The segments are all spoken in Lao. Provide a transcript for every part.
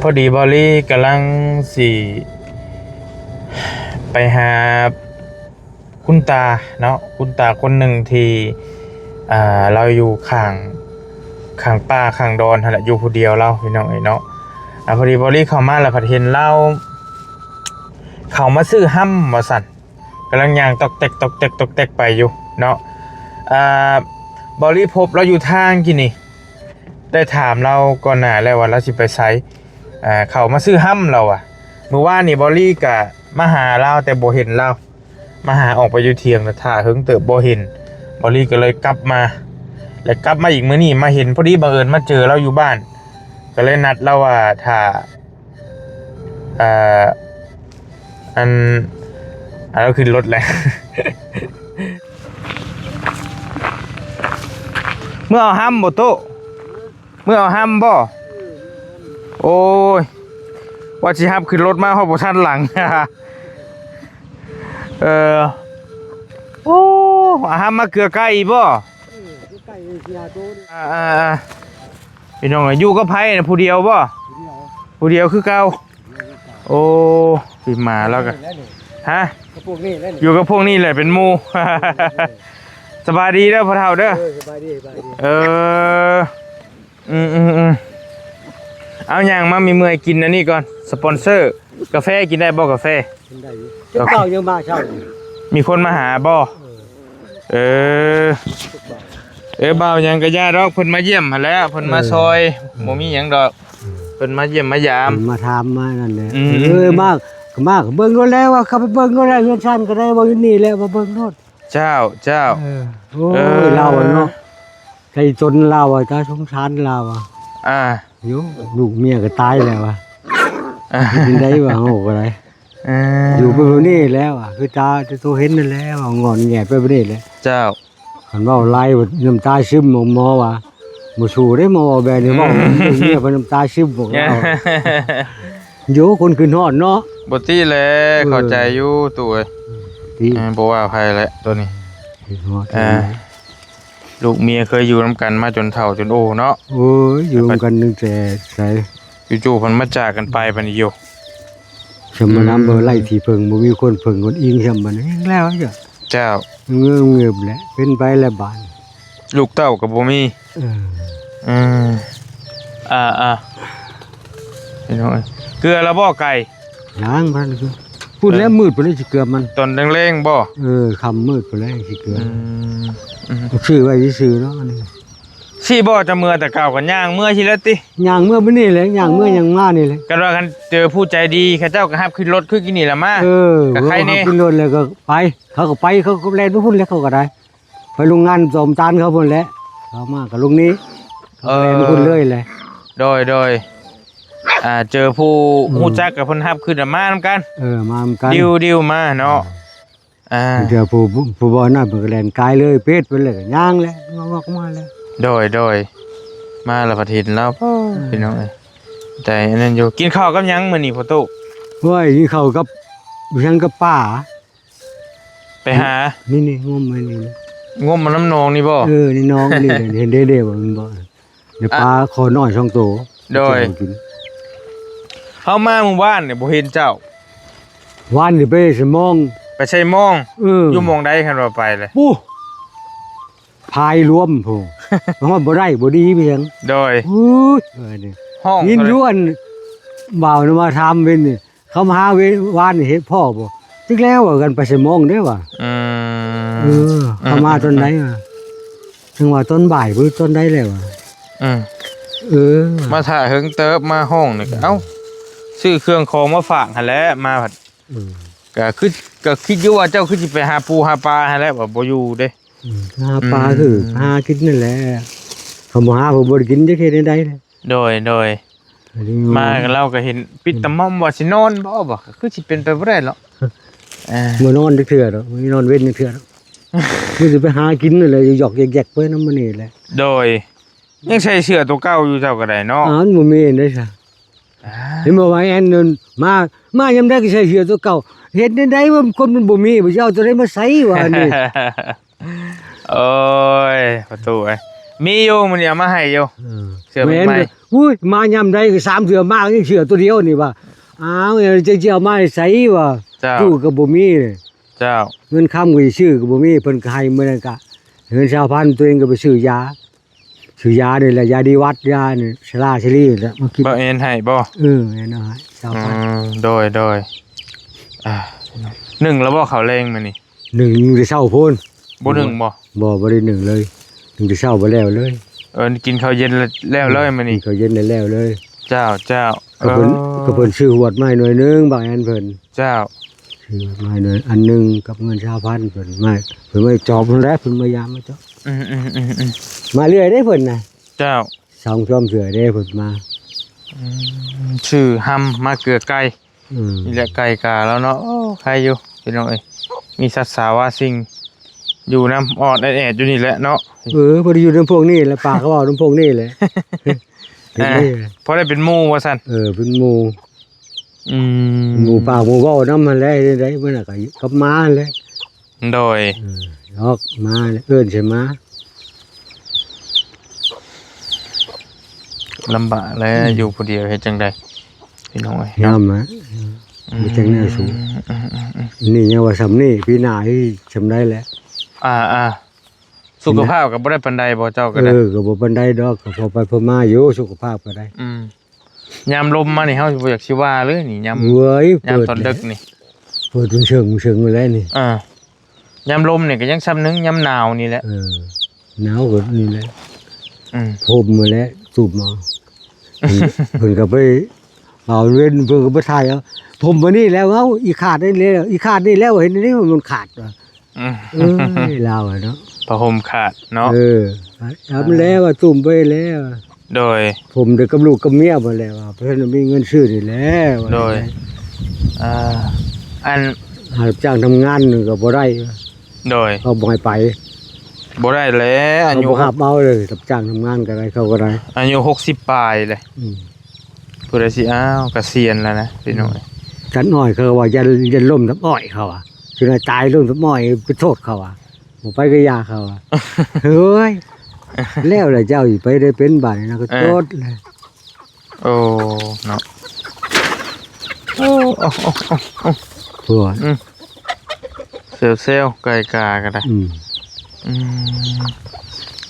ພໍດີເບົາລີກຳລັງຊິໄປຫາຄຸນຕາເນາະ, ຄຸນຕາຄົນໜຶ່ງທີ່ ອ່າ ລາວຢູ່ຂ້າງ ຂ້າງປ່າຂ້າງດອນຫັ້ນແຫຼະ, ຢູ່ຜູ້ດຽວລາວ ພີ່ນ້ອງເອີຍເນາະ. ອ່າ ພໍດີເບົາລີເຂົ້າມາແລ້ວພັດເຫັນລາວເຂົ້າມາຊື້ຫ້ຳວ່າຊັ້ນ, ກຳລັງຍ່າງຕອກແຕກ ຕອກແຕກ ຕອກແຕກໄປຢູ່ເນາະ. ອ່າ ເບົາລີພົບລາວຢູ່ທາງກີ້ນີ້ ໄດ້ຖາມລາວກ່ອນໜ້າແລ້ວວ່າລາວຊິໄປໃສ. ອ່າ ເຂົ້າມາຊື້ຫ້ຳລາວວ່າ. ມື້ວານນີ້ເບົາລີກະມາຫາລາວແຕ່ບໍ່ເຫັນລາວ, ມາຫາອອກໄປຢູ່ຖຽງ ຖ້າເຫິງເຕີບບໍ່ເຫັນ. ເບົາລີກໍເລີຍກັບມາ ແລະ ກັບມາອີກມື້ນີ້ມາເຫັນ ພໍດີບັງເອີນມາເຈີລາວຢູ່ບ້ານ, ກໍເລີຍນັດລາວວ່າຖ້າ ເອີ ອັນ ອັນ ລາວຂຶ້ນລົດແລ້ວ. ເມືອເອົາຫ້ຳບໍ່ໂຕ? ເມືອເອົາຫ້ຳບໍ່? ໂອ້ຍ ວ່າຊິຮັບຂຶ້ນລົດມາຮອດບໍ່ທັນຫຼັງ. ເອີ ໂອ້ ເອົາຫ້ຳມາເກືອໄກ່ບໍ່? ເອີ ເກືອໄກ່ເອີ ເກືອໂຕນີ້ ອ່າໆໆ ພີ່ນ້ອງເອີຍ ຢູ່ກັບໃຜນະ? ຜູ້ດຽວບໍ່? ຜູ້ດຽວ ຜູ້ດຽວຄືເກົ່າ. ໂອ້ ປີໝາແລ້ວກະ ຮະ? ກັບພວກນີ້ແຫຼະ ຢູ່ກັບພວກນີ້ແຫຼະເປັນໝູ່. ສະບາຍດີເດີພໍ່ເຖົ້າເດີ. ເອີ ສະບາຍດີ ສະບາຍດີ. ເອີ ອືມໆໆ ເອົາຍ່າງມາມີເມື່ອຍກິນອັນນີ້ກ່ອນ ສະປອນເຊີ ກາແຟກິນໄດ້ບໍ່? ກາແຟ ກິນໄດ້ຢູ່. ເຈົ້າບ່າວຍັງມາເຊົ້ານີ້ ມີຄົນມາຫາບໍ່? ເອີ ເອີ ເອີ ບ່າວຫຍັງກະຢ່າດອກ ເພິ່ນມາຢ້ຽມຫັ້ນແຫຼະ ເພິ່ນມາຊ່ອຍ ເອີ ບໍ່ມີຫຍັງດອກ ເພິ່ນມາຢ້ຽມມາຢາມ ເພິ່ນມາຖາມມານັ້ນແຫຼະ. ອືມ ເອີ ມາ ມາເບິ່ງໂລດແລ້ວ ວ່າເຂົາໄປເບິ່ງໂລດແລ້ວ ເຮືອນຊານກໍໄດ້ບໍ່ຢູ່ນີ້ແຫຼະ ມາເບິ່ງໂລດ. ເຈົ້າ ເຈົ້າ ເອີ ໂອ້ຍ ເອີ ລາວເນາະ ໃຈຈົນລາວ ຕາສົງສານລາວ. ອ່າ ຢູ່ ລູກເມຍກໍຕາຍແລ້ວ ອ່າ ເຮັດຈັ່ງໃດວະ ເຮົາກໍໄດ້ ເອີ ຢູ່ໄປແບບນີ້ແຫຼະ ຄືຕາໂຕເຫັນນັ້ນແຫຼະ ງອນແງໄປແບບນີ້ແຫຼະ. ເຈົ້າ ຄັນເວົ້າຫຼາຍນ້ຳຕາຊຶມ ໝໍວ່າ ບໍ່ສູ້ເດ້ ໝໍເວົ້າແບບນີ້ ເວົ້າ ອືມ ເມຍເພິ່ນນ້ຳຕາຊຶມ ພວກລາວ ໂຍ ຄົນຂຶ້ນຮອດເນາະ. ບໍ່ຕິແຫຼະ ເອີ ເຂົ້າໃຈຢູ່ຕູ້ເອີຍ ຕິ ເອີ ບໍ່ວ່າໃຜແຫຼະໂຕນີ້ ຂຶ້ນຮອດ ອ່າ ລູກເມຍເຄີຍຢູ່ນຳກັນມາຈົນເຖົ້າຈົນໂອເນາະ. ໂອ້ຍ ຢູ່ນຳກັນຕັ້ງແຕ່ໃສ ຢູ່ໆເພິ່ນມາຈາກກັນໄປບັດນີ້ຢູ່ ຊ່ຳມານຳ ອືມ ບໍ່ໄດ້ທີ່ເພິ່ງ ບໍ່ມີຄົນເພິ່ງຄົນອີງຊ່ຳບັດນີ້ແລ້ວ. ເຈົ້າ ເງີບໆແຫຼະ ເປັນໄປແລ້ວບາດ ລູກເຕົ້າກໍບໍ່ມີ. ເອີ ອືມ ອ່າໆ ພີ່ນ້ອງເອີຍ ເກືອແລ້ວບໍ່ໄກ່? ຍັງ ບໍ່ທັນເກືອ ພຸ້ນແລ້ວ ເອີ ມືດພຸ້ນແລ້ວຊິເກືອມັນ ຕອນແລງໆບໍ່? ເອີ ຄ່ຳມືດພຸ້ນແລ້ວຊິເກືອ. ອືມ ອືມ ຊື້ໄວ້ຊື່ໆເນາະ ອັນນີ້ ຊິບໍ່ຈະເມືອແຕ່ເກົ່າກໍຍ່າງເມືອຊິແລ້ວຕິ? ຍ່າງເມືອໄປນີ້ແຫຼະ ຍ່າງເມືອ ໂອ້ ຍ່າງມານີ້ແຫຼະ ກໍວ່າຄັນເຈີຜູ້ໃຈດີ ເຂົາເຈົ້າກໍຮັບຂຶ້ນລົດຄືກີ້ນີ້ລະມາ. ເອີ ກໍໃຄແນ່ ຮັບຂຶ້ນລົດແລ້ວກໍໄປ ເຂົາກໍໄປ ເຂົາກໍແລ່ນໄປພຸ້ນແຫຼະ ເຂົາກໍໄດ້ ໄປໂຮງງານສອມຕານເຂົາພຸ້ນແຫຼະ ເຂົາມາກໍລົງນີ້ ເຂົາກໍແລ່ນໄປພຸ້ນເລີຍແຫຼະ. ເອີ ໂດຍໆ ອ່າ ເຈີຜູ້ ອືມ ຮູ້ຈັກກັບເພິ່ນຮັບຂຶ້ນມານຳກັນ. ເອີ ມານຳກັນ ດິວໆມາເນາະ. ເອີ ອ່າ ເທື່ອຜູ້ ຜູ້ ຜູ້ບໍ່ນັ້ນເພິ່ນກໍແລ່ນກາຍເລີຍ ເປັດເພິ່ນເລີຍກໍຍ່າງແຫຼະ ງອກໆມາແລ້ວ. ໂດຍໆ ມາແລ້ວພັດເຫັນລາວ ເອີ ພີ່ນ້ອງເອີຍ ໃຈອັນນັ້ນຢູ່. ກິນເຂົ້າກັບຫຍັງມື້ນີ້ພໍ່ຕູ້? ໂອ້ຍ ກິນເຂົ້າກັບຫຍັງ ກັບປາ ໄປຫາ ນີ້ໆ ງົມໄວ້ນີ້ ງົມມານຳໜອງນີ້ບໍ່? ເອີ ນີ້ໜອງນີ້ ເຫັນເດ້ໆ ບໍ່ ມັນບໍ່ ນີ້ ອ່ະ ປາຄໍນ້ອຍສອງໂຕ. ໂດຍ ເຮົາມາມື້ວານນີ້ບໍ່ເຫັນເຈົ້າ. ວານນີ້ໄປໃສ່ມອງ ໄປໃສ່ມອງ. ເອີ ຢູ່ໝ່ອງໃດຄັນວ່າໄປແຫຼະ? ປູ້ ພາຍລວມພຸ້ນ ຮອດບໍ່ໄດ້ ບໍ່ດີພຽງ. ໂດຍ ໂອ້ຍ ເອີ ນີ້ ຮ້ອງ ຍິນຢູ່ ອັນບ່າວນຳມາຖາມເວັນນີ້ ເຂົາມາຫາເວ ວານນີ້ເຫັນພໍ່ບໍ່? ຈັກແລ້ວວ່າກັນໄປໃສ່ມອງເດ້ວ່າ. ອືມ ເອີ ເຂົາມາຕອນໃດວ່າ? ເຖິງວ່າຕອນບ່າຍບໍ່ ຕອນໃດແລ້ວວ່າ. ອືມ ເອີ ມາຖ້າເຫິງເຕີບ ມາຮ້ອງນີ້ກໍ ເອົ້າ ຊື້ເຄື່ອງຂອງມາຝາກຫັ້ນແຫຼະ ມາພັດ ເອີ ກໍຄື ກໍຄິດຢູ່ວ່າເຈົ້າຄືຊິໄປຫາປູຫາປາຫັ້ນແຫຼະ ວ່າບໍ່ຢູ່ເດ້. ອືມ ຫາປາ ອືມ ຄືຫາກິນນັ້ນແຫຼະ ຄັນບໍ່ຫາກໍບໍ່ໄດ້ກິນ ຈັກເຮັດແນວໃດແຫຼະ. ໂດຍໆ ມາກໍລາວກໍເຫັນປິດຕາມອມ ວ່າຊິນອນບໍ່ ບໍ່ ກໍຄືຊິເປັນໄປບໍ່ໄດ້ເນາະ. ເອີ ບໍ່ນອນຈັກເທື່ອດອກ ບໍ່ນອນເວັນຈັກເທື່ອດອກ ມີແຕ່ໄປຫາກິນນັ້ນແຫຼະ ຢອກໆແຢກໆໄປນຳມື້ນີ້ແຫຼະ. ໂດຍ ຍັງໃສ່ເສື້ອຕົວເກົ່າຢູ່ເຈົ້າກໍໄດ້ເນາະ. ອ້າວ ມັນບໍ່ມີອັນໃດຊະ. ອ່າ ເຫັນບໍ່ວ່າແອນນັ້ນມາ ມາຍາມໃດກໍໃສ່ເສື້ອຕົວເກົ່າ ເຮັດແນວໃດວ່າຄົນມັນບໍ່ມີ ບໍ່ຊິເອົາຕົວໃດມາໃສ່ວ່ານີ້. ໂອ້ຍ ພໍ່ຕູ້ເອີຍ ມີຢູ່ ມື້ນີ້ເອົາມາໃຫ້ຢູ່ ເອີ ເສື້ອໃໝ່ໆ ໂອ້ຍ ມາຍາມໃດກໍສາມເທື່ອ ມາຍັງເສື້ອຕົວດຽວນີ້ວ່າ ອ້າວ ເຈົ້າຊິເອົາມາໃຫ້ໃສວ່າ ເຈົ້າ ຢູ່ກໍບໍ່ມີ ເຈົ້າ ເງິນຄຳກໍຊິຊື້ກໍບໍ່ມີ ເພິ່ນກໍໃຫ້ມື້ນັ້ນກະເງິນຊາວພັນ ຕົວເອງກໍໄປຊື້ຢາ ຊື້ຢານີ້ແຫຼະ ຢາດີວັດ ຢານີ້ ສາລາສາລີແຫຼະ ມາກິນ ບໍ່ແມ່ນໃຫ້ບໍ່? ເອີ ແມ່ນເອົາໃຫ້ຊາວພັນ ອືມ ໂດຍ ໂດຍ ອ່າ ໜຶ້ງແລ້ວບໍ່ເຂົ້າແລງມື້ນີ້? ໜຶ້ງ ໜຶ້ງແຕ່ເຊົ້າພຸ້ນ ບໍ່ໜຶ້ງບໍ່? ບໍ່ ບໍ່ໄດ້ໜຶ້ງເລີຍ ໜຶ້ງແຕ່ເຊົ້າບໍ່ແລ້ວເລີຍ ເອີ ກິນເຂົ້າເຢັນແລ້ວເລີຍມື້ນີ້ ກິນເຂົ້າເຢັນແລ້ວເລີຍ ເຈົ້າ ເຈົ້າ ກໍເພິ່ນ ເອີ ກໍເພິ່ນຊື້ຫວດມາໃຫ້ໜ່ວຍໜຶ່ງ ບາງອັນເພິ່ນ ເຈົ້າ ຊື້ຫວດມາໃຫ້ໜ່ວຍອັນໜຶ່ງກັບເງິນຊາວພັນ ເພິ່ນມາ ເພິ່ນມາຈອບຫັ້ນແຫຼະ ເພິ່ນມາຢາມມາຈອບ ອືມໆໆໆ ມາເລື້ອຍເດ້ເພິ່ນນະ ເຈົ້າ ສອງສາມເທື່ອເດ້ເພິ່ນມາ ອືມ ຊື້ຮຳມາເກືອໄກ່ ອືມ ນີ້ແຫຼະໄກ່ກາລາວເນາະ ໂອ້ ໄຄຢູ່ພີ່ນ້ອງເອີຍ ມີສັດສາວາສິ່ງຢູ່ນຳ ອອດແອດໆຢູ່ນີ້ແຫຼະເນາະ ເອີ ບໍ່ໄດ້ຢູ່ນຳພວກນີ້ແຫຼະ ປາກກໍເວົ້ານຳພວກນີ້ແຫຼະ ເອີ ພໍໄດ້ເປັນໝູ່ວ່າຊັ້ນ ເອີ ເປັນໝູ່ ອືມ ໝູ່ປາກໝູ່ເວົ້ານຳຫັ້ນແຫຼະ ເຮັດໃດມັນກໍກັບມາຫັ້ນແຫຼະ ໂດຍ ເອີ ອອກມາເອີ້ນໃສ່ມາ ລຳບາກແລ້ວ ອືມ ຢູ່ຜູ້ດຽວເຮັດຈັ່ງໃດພີ່ນ້ອງເອີຍ ຍາມນະ ອືມ ມີແຕ່ແນວສູງ ອືມໆໆໆ ນີ້ຍັງວ່າສ່ຳນີ້ ປີໜ້າຊິສ່ຳໃດແຫຼະ ອ່າໆ ສຸຂະພາບກໍບໍ່ໄດ້ປານໃດບໍ່ເຈົ້າກໍໄດ້ ເອີ ກໍບໍ່ປານໃດດອກ ກໍພໍໄປພໍມາຢູ່ ສຸຂະພາບກໍໄດ້ ອືມ ຍາມລົມມານີ້ເຮົາບໍ່ຢາກຊິວ່າເລີຍນີ້ ຍາມ ເວີຍ ຍາມຕອນເດິກນີ້ ເປີດເຊີງເຊີງແລ້ວນີ້ ອ່າ ຍາມລົມນີ້ກໍຍັງສ່ຳໜຶ່ງ ຍາມໜາວນີ້ແຫຼະ ເອີ ໜາວກໍນີ້ແຫຼະ ອືມ ພົມມາແລ້ວ ສູບມາ ເພິ່ນ ເພິ່ນກໍໄປເອົາເວັນ ເພິ່ນກໍໄປຖ່າຍເອົາ ຜົມມານີ້ແລ້ວ ເອົາ ອີຂາດນີ້ແລ້ວ ອີຂາດນີ້ແລ້ວ ເຫັນນີ້ມັນຂາດວ່າ ອືມ ເອີຍ ລາວອະເນາະ ຜ້າຫົ່ມຂາດເນາະ ເອີ ທຳແລ້ວ ຕຸ້ມໄປແລ້ວ ໂດຍ ຜົມແຕ່ກັບລູກກັບເມຍພຸ້ນແຫຼະວ່າ ເພິ່ນມີເງິນຊື້ນີ້ແຫຼະ ໂດຍ ອ່າ ອັນ ຫາຮັບຈ້າງທຳງານກໍບໍ່ໄດ້ ໂດຍ ເຂົາບໍ່ໃຫ້ໄປ ບໍ່ໄດ້ແຫຼະ ອາຍຸ ເຂົາບໍ່ຮັບເອົາເລີຍ ຮັບຈ້າງທຳງານກໍໄດ້ ເຂົາກໍໄດ້ ອາຍຸຫົກສິບປາຍເລີຍ ອືມ ຜູ້ໃດຊິເອົາ ກະສຽນແລ້ວນະ ພີ່ນ້ອງ ອືມ ຕັດອ້ອຍ ເຂົາວ່າຢ່າ ຢ່າລົ້ມທັບອ້ອຍ ເຂົາວ່າ ຊິໄດ້ຕາຍລົ້ມທັບອ້ອຍ ໄປໂທດ ເຂົາວ່າ ບໍ່ໄປກໍຢ່າ ເຂົາວ່າ ເຮີ້ຍ ແລ້ວລະເຈົ້າຊິໄປໄດ້ເປັນບາດນີ້ນະ ກໍ ເອີ ໂຕດແລ້ວ ໂອ້ ເນາະ ໂອ້ ໂອ້ ໂອ້ ໂອ້ ໂອ້ ອືມ ເຊວໆ ໄກ່ກາກໍໄດ້ ອືມ ອືມ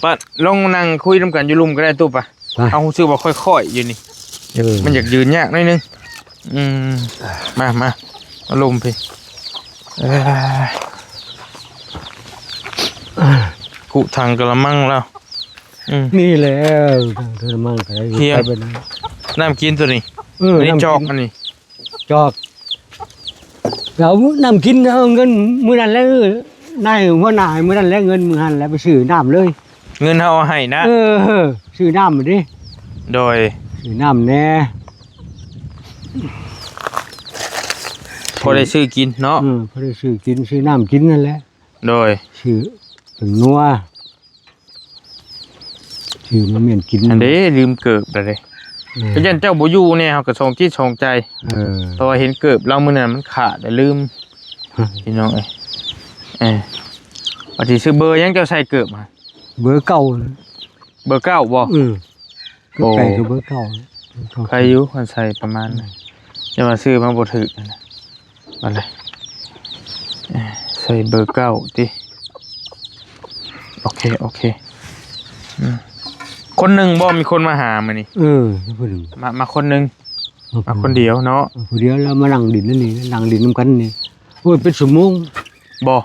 ປະ ລົງນັ່ງຄຸຍນຳກັນຢູ່ລຸ່ມກໍໄດ້ ຕູ້ປະ ເຮົາຮູ້ສຶກວ່າຄ່ອຍໆຢູ່ນີ້ ເອີ ມັນຢາກຢືນຍາກໜ້ອຍໜຶ່ງ ອືມ ມາ ມາ ມາລົມພີ້ ເອີ ກຸຖັງກະລະມັງລາວ ອືມ ນີ້ແຫຼະ ກະລະມັງກໍໄດ້ ນ້ຳກິນໂຕນີ້ ເອີ ອັນນີ້ຈອກ ອັນນີ້ ຈອກ ເອົານ້ຳກິນ ເອົາເງິນມື້ນັ້ນແຫຼະ ນາຍຫົວໜ້າໃຫ້ມື້ນັ້ນແຫຼະ ເງິນມື້ຫັ້ນແຫຼະ ໄປຊື້ນ້ຳເລີຍ ເງິນເຮົາເອົາໃຫ້ນະ ເອີ ຊື້ນ້ຳເດ້ ໂດຍ ຊື້ນ້ຳແດ່ ພໍໄດ້ຊື້ກິນເນາະ ເອີ ພໍໄດ້ຊື້ກິນ ຊື້ນ້ຳກິນນັ້ນແຫຼະ ໂດຍ ຊື້ເປັນນົວ ຊື້ມາມ້ຽນກິນ ອັນເດ້ ລືມເກີບແລ້ວເດ້ ເອີ ກໍຢ້ານເຈົ້າບໍ່ຢູ່ແດ່ ເຮົາກໍສອງຈິດສອງໃຈ ເອີ ເພາະວ່າເຫັນເກີບລາວມື້ນັ້ນມັນຂາດແລ້ວລືມ ຮະ ພີ່ນ້ອງເອີຍ ເອີ ວ່າຊິຊື້ເບີຫຍັງ ເຈົ້າໃສ່ເກີບຫະ ເບີເກົ້າ ເບີເກົ້າບໍ່? ເອີ ໂອ້ ກໍໄປກັບເບີເກົ້າ ເກົ້າ ໃຄຢູ່ ຄັນໃສ່ປະມານນັ້ນ ອືມ ຢ່າວ່າຊື້ມາບໍ່ຖືກຫັ້ນນະ ມາເລີຍ ເອີ ໃສ່ເບີເກົ້າຕິ ໂອເຄ ໂອເຄ ອືມ ຄົນໜຶ່ງບໍ່ ມີຄົນມາຫາມື້ນີ້? ເອີ ຄົນໜຶ່ງ ມາ ມາຄົນໜຶ່ງ ມາ ມາຄົນດຽວເນາະ ມາຄົນດຽວ ແລ້ວມານັ່ງດິນນັ້ນນີ້ ນັ່ງດິນນຳກັນນີ້ ໂອ້ຍ ເປັນຊົ່ວໂມງ ບໍ່?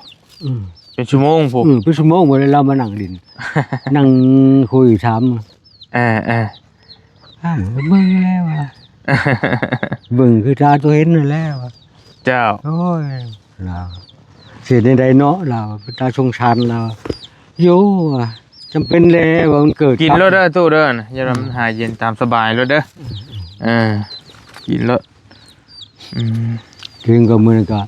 ອືມ ເປັນຊົ່ວໂມງພຸ້ນ ອືມ ເປັນຊົ່ວໂມງພຸ້ນ ແລ້ວມານັ່ງດິນ ນັ່ງຄຸຍຖາມ ເອີໆ ອ້າວ ເບິ່ງແລ້ວວ່າ ເບິ່ງຄືຕາຕົວເຫັນນັ້ນແຫຼະວ່າ ເຈົ້າ ໂອ້ຍ ລາວ ຊິເຮັດແນວໃດເນາະ ລາວ ເປັນຕາສົງສານລາວ ໂຍວ່າ ຈຳເປັນແຫຼະວ່າມັນເກີດ ກິນໂລດເດີຕູ້ເດີ ຢ່າວ່າມັນຫາເຢັນຕາມສະບາຍໂລດເດີ ເອີ ກິນໂລດ ອືມ ເຖິງກໍມື້ນັ້ນກໍ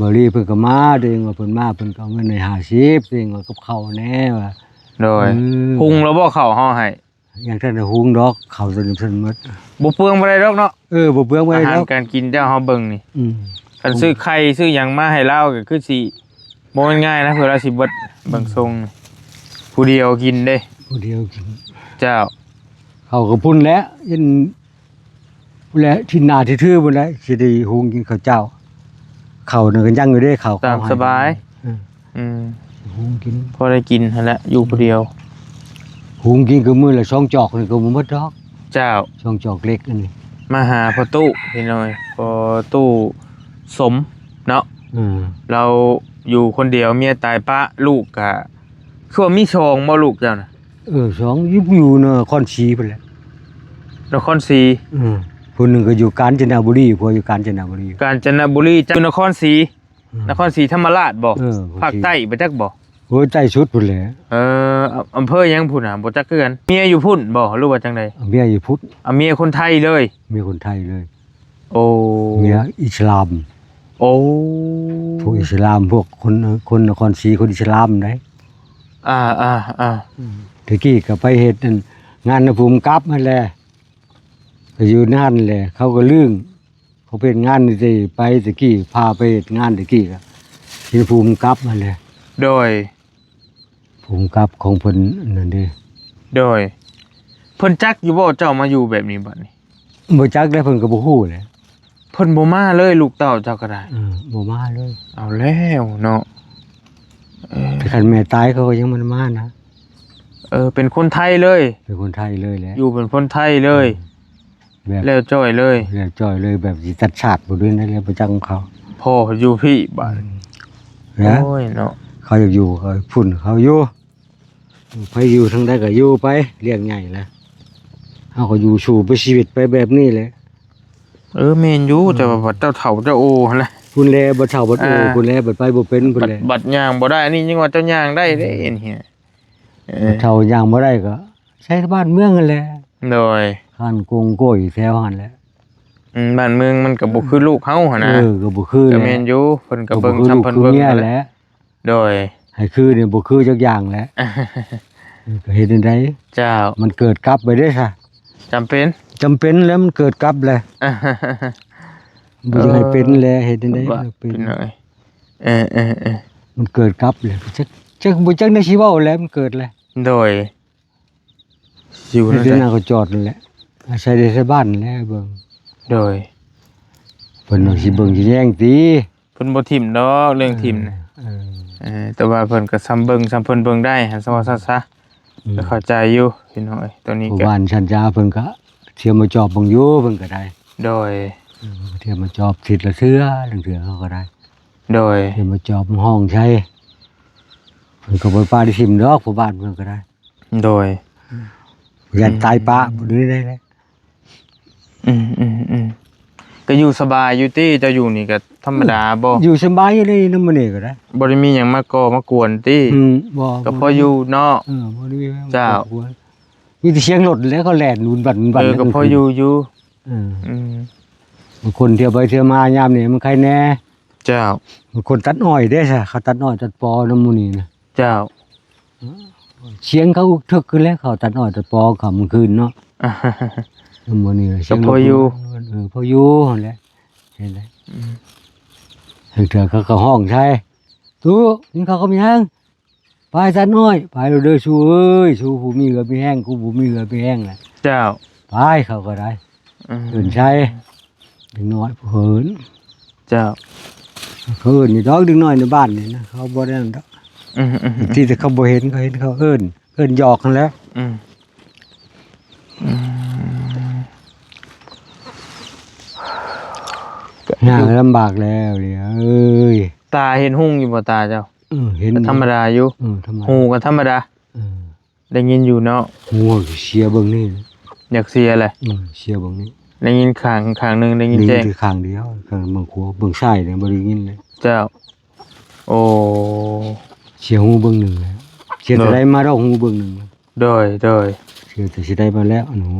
ບ່າວລີເພິ່ນກໍມາ ຕົວເອງວ່າເພິ່ນມາ ເພິ່ນກໍເອົາເງິນໃຫ້ຫ້າສິບ ຕົວເອງວ່າກັບເຂົ້າແດ່ວ່າ ໂດຍ ອືມ ຫຸງແລ້ວບໍ່ເຂົ້າເຮົາໃຫ້? ຍັງທັນໄດ້ຫຸງດອກ ເຂົ້າຕົວນີ້ເພິ່ນໝົດ ບໍ່ເປືອງບໍ່ໄດ້ດອກເນາະ ເອີ ບໍ່ເປືອງບໍ່ໄດ້ດອກ ອາຫານການກິນເຈົ້າເຮົາເບິ່ງນີ້ ອືມ ຄັນຊື້ໄຂ່ຊື້ຫຍັງມາໃຫ້ລາວກໍຄືຊິບໍ່ແມ່ນງ່າຍນະ ເພື່ອລາວຊິເບິດ ອືມ ເບິ່ງຊົງນີ້ ຜູ້ດຽວກິນເດ້ ຜູ້ດຽວກິນ. ເຈົ້າ. ເຂົ້າກໍພຸ້ນແຫຼະ ເຫັນ ພຸ້ນແຫຼະ ທິດໜ້າທິດຖືພຸ້ນແຫຼະ ຊິໄດ້ຫຸງກິນເຂົ້າເຈົ້າ. ເຂົ້ານັ້ນກໍຍັງຢູ່ເດ້ ເຂົ້າ ຕາມສະບາຍ. ເອີ ອືມ ຫຸງກິນ ພໍໄດ້ກິນຫັ້ນແຫຼະ ຢູ່ຜູ້ດຽວ. ຫຸງກິນກໍມື້ລະສອງຈອກນີ້ກໍບໍ່ໝົດດອກ. ເຈົ້າ. ສອງຈອກເລັກອັນນີ້. ມາຫາພໍ່ຕູ້ພີ່ນ້ອງ ພໍ່ຕູ້ສົມເນາະ. ເອີ ລາວຢູ່ຄົນດຽວ ເມຍຕາຍປະ ລູກກະ ຄືວ່າມີສອງບໍ່ ລູກເຈົ້ານະ? ເອີ ສອງ ຢູ່ ຢູ່ນະຄອນສີພຸ້ນແຫຼະ. ນະຄອນສີ. ເອີ ຜູ້ໜຶ່ງກໍຢູ່ການຈະນະບູລີ ຜົວຢູ່ການຈະນະບູລີ. ການຈະນະບູລີ ເຈົ້າຢູ່ນະຄອນສີ. ອືມ ນະຄອນສີທຳມະລາດບໍ່? ເອີ ພາກໃຕ້ບໍ່ຈັກບໍ່? ໂອ້ຍ ໃຕ້ສຸດພຸ້ນແຫຼະ. ເອີ ອຳ ອຳເພີຫຍັງພຸ້ນນະ ບໍ່ຈັກຄືກັນ. ເມຍຢູ່ພຸ້ນບໍ່ ຫຼືວ່າຈັ່ງໃດ? ເມຍຢູ່ພຸ້ນ. ອາ ເມຍຄົນໄທເລີຍ? ເມຍຄົນໄທເລີຍ. ໂອ້ ເມຍອິດສະລາມ. ໂອ້ ພວກອິດສະລາມ ພວກຄົນ ຄົນນະຄອນສີ ຄົນອິດສະລາມໃດ. ອ່າ ອ່າ ອ່າ ອືມ ແຕ່ກີ້ກໍໄປເຮັດອັນງານນຳຜູ້ກຳກັບຫັ້ນແຫຼະ ກໍຢູ່ນັ້ນແຫຼະ ເຂົາກໍລຶ້ງ ເຂົາເຮັດງານນີ້ໄປແຕ່ກີ້ ພາໄປເຮັດງານແຕ່ກີ້ກໍເປັນຜູ້ກຳກັບຫັ້ນແຫຼະ. ໂດຍ. ຜູ້ກຳກັບຂອງເພິ່ນນັ້ນເດ້. ໂດຍ. ເພິ່ນຈັກຢູ່ບໍ່ ເຈົ້າມາຢູ່ແບບນີ້ບັດນີ້? ບໍ່ຈັກແຫຼະ ເພິ່ນກໍບໍ່ຮູ້ແຫຼະ. ເພິ່ນບໍ່ມາເລີຍ ລູກເຕົ້າເຈົ້າກໍໄດ້. ເອີ ບໍ່ມາເລີຍ. ເອົາແລ້ວເນາະ. ເອີ ແຕ່ຄັນແມ່ຕາຍເຂົາກໍຍັງບໍ່ໄດ້ມານະ. ເອີ ເປັນຄົນໄທເລີຍ. ເປັນຄົນໄທເລີຍແຫຼະ. ຢູ່ເປັນຄົນໄທເລີຍ. ອືມ ແບບແລ້ວຈ້ອຍເລີຍ. ແລ້ວຈ້ອຍເລີຍ ແບບຊິຕັດຊາດບໍ່ດ້ວຍນະ ແລ້ວບໍ່ຈັກຂອງເຂົາ. ພໍ່ຢູ່ພີ້ບາດ. ອືມ ໂອ້ຍເນາະ ເຂົາຢາກຢູ່ ເຂົາພຸ້ນເຂົາຢູ່. ໃຜຢູ່ທາງໃດກໍຢູ່ໄປ ລ້ຽງໃຫຍ່ແລ້ວ ເຮົາກໍຢູ່ສູ້ໄປ ຊີວິດໄປແບບນີ້ແຫຼະ. ເອີ ແມ່ນຢູ່. ອືມ ແຕ່ວ່າບັດເຈົ້າເຖົ້າເຈົ້າໂອຫັ້ນແຫຼະ ພຸ້ນແຫຼະ ບັດເຖົ້າບັດໂອ. ອ່າ ພຸ້ນແຫຼະ ບັດໄປບໍ່ເປັນພຸ້ນແຫຼະ. ບັດ ບັດຍ່າງບໍ່ໄດ້ ອັນນີ້ຍັງວ່າເຈົ້າຍ່າງໄດ້ເດ້. ອືມ ອັນນີ້ ເອີ ບັດເຖົ້າຍ່າງບໍ່ໄດ້ກໍໃຊ້ບ້ານເມືອງຫັ້ນແຫຼະ. ໂດຍ. ຄັນກົງໂກຍແຖວຫັ້ນແຫຼະ. ອືມ ບ້ານເມືອງມັນກໍບໍ່ຄືລູກເຮົາຫັ້ນນະ. ເອີ ກໍບໍ່ຄືແຫຼະ. ກໍແມ່ນຢູ່ ເພິ່ນກໍເບິ່ງຊ່ຳເພິ່ນເບິ່ງຫັ້ນແຫຼະ. ໂດຍ. ໃຫ້ຄືນີ້ບໍ່ຄືຈັກຢ່າງແຫຼະ. ເອີ ກໍເຮັດແນວໃດ? ເຈົ້າ. ມັນເກີດກັບໄປເດ້ຊະ. ຈຳເປັນ. ຈຳເປັນແລ້ວ ມັນເກີດກັບແຫຼະ. ບໍ່ຢາກໃຫ້ເປັນແຫຼະ ເຮັດແນວໃດມັນເປັນ. ເອີ ເອີ ເອີ ມັນເກີດກັບແຫຼະ. ຈັກ ຈັກ ບໍ່ຈັກແນວຊິເວົ້າແຫຼະ ມັນເກີດແຫຼະ. ໂດຍ. ຢູ່ນັ້ນແຫຼະ ເຮັດນາກໍຈອດນັ້ນແຫຼະ ອາໄສໄດ້ແຕ່ບ້ານແຫຼະເບິ່ງ. ໂດຍ. ເພິ່ນວ່າຊິເບິ່ງຊິແຍງຕິ ເພິ່ນບໍ່ຖິ້ມດອກເລື່ອງຖິ້ມນະ. ເອີ ເອີ ເອີ ແຕ່ວ່າເພິ່ນກໍຊ່ຳເບິ່ງຊ່ຳເພິ່ນເບິ່ງໄດ້ຫັ້ນ ເວົ້າຊະ ອືມ ກໍເຂົ້າໃຈຢູ່ພີ່ນ້ອງເອີຍ. ໂຕນີ້ກໍ ບ້ານສັນຈາເພິ່ນກໍທຽມມາຈອບເບິ່ງຢູ່ ເພິ່ນກໍໄດ້. ໂດຍ. ເອີ ທຽມມາຈອບທິດລະເທື່ອ ລາງເທື່ອເຂົາກໍໄດ້. ໂດຍ. ທຽມມາຈອບຫ້ອງໃສ່ ເພິ່ນກໍບໍ່ປາໄດ້ຖິ້ມດອກ ພໍ່ບ້ານເພິ່ນກໍໄດ້. ໂດຍ. ຢ້ານຕາຍປະ ອືມ ບໍ່ໄດ້ແຫຼະ. ອືມໆໆ ກໍຢູ່ສະບາຍຢູ່ຕິ ເຈົ້າຢູ່ນີ້ກໍທຳມະດາບໍ່? ຢູ່ສະບາຍຢູ່ໃນນຳມື້ນີ້ກໍໄດ້. ບໍ່ໄດ້ມີຫຍັງມາກໍ່ມາກວນຕິ? ອືມ ບໍ່ ກໍພໍຢູ່ເນາະ. ເອີ ບໍ່ໄດ້ມີຫຍັງ. ເຈົ້າ. ມີແຕ່ສຽງລົດແຫຼະ ເຂົາແລ່ນວຸນວັນ ວຸນວັນ. ເອີ ກໍພໍຢູ່ຢູ່. ເອີ ອືມ ບາງຄົນທ່ຽວໄປທ່ຽວມາຍາມນີ້ມັນໄຄແດ່. ເຈົ້າ. ບາງຄົນຕັດອ້ອຍເດ້ຊະ ເຂົາຕັດອ້ອຍຕັດປໍນຳມື້ນີ້ນະ. ເຈົ້າ. ສຽງເຂົາເຖິກຂຶ້ນແລ້ວ ເຂົາຕັດອ້ອຍຕັດປໍຄ່ຳຄືນເນາະ. ມື້ນີ້ສຽງລົດ ກໍພໍຢູ່. ເອີ ພໍຢູ່ຫັ້ນແຫຼະ ເຫັນແຫຼະ. ອືມ ເທື່ອເຂົາກໍຮ້ອງໃສ່ ຕູ້ ກິນເຂົ້າກັບຫຍັງ? ໄປຕັດອ້ອຍ ໄປໂລດເດີ ຊູເອີຍ ຊູຜູ້ມີເຫື່ອມີແຮງ ກູບໍ່ມີເຫື່ອມີແຮງແຫຼະ. ເຈົ້າ. ໄປ ເຂົາກໍໄດ້. ອືມ ເອີ້ນໃສ່ ເດັກນ້ອຍຜູ້ເອີ້ນ. ເຈົ້າ. ເຂົາເອີ້ນຢູ່ດອກ ເດັກນ້ອຍໃນບ້ານນີ້ນະ ເຂົາບໍ່ໄດ້ນັ້ນດອກ. ອືມໆໆ ທີ່ແຕ່ເຂົາບໍ່ເຫັນ ເຂົາເຫັນເຂົາເອີ້ນ ເອີ້ນຫຍອກຫັ້ນແຫຼະ. ອືມ ອືມ ຍາກລຳບາກແລ້ວເອີຍ. ຕາເຫັນຮຸ່ງຢູ່ບໍ່ຕາເຈົ້າ? ເອີ ເຫັນ ກໍທຳມະດາຢູ່. ເອີ ທຳມະດາ. ຫູກໍທຳມະດາ. ເອີ ໄດ້ຍິນຢູ່ເນາະ. ຫູເສຍເບິ່ງນີ້ ຢາກເສຍແຫຼະ. ເອີ ເສຍເບິ່ງນີ້ ໄດ້ຍິນຂ້າງ ຂ້າງໜຶ່ງໄດ້ຍິນແຈ້ງ. ໄດ້ຍິນແຕ່ຂ້າງດຽວ ຂ້າງເບິ່ງຂວາ ເບິ່ງຊ້າຍນີ້ບໍ່ໄດ້ຍິນເລີຍ. ເຈົ້າ. ໂອ້ ເສຍຫູເບິ່ງໜຶ່ງແລ້ວ. ເສຍແຕ່ໃດມາດອກຫູເບິ່ງໜຶ່ງ. ໂດຍ ໂດຍ. ເສຍແຕ່ຊິໄດ້ມາແລ້ວ ອັນຫູ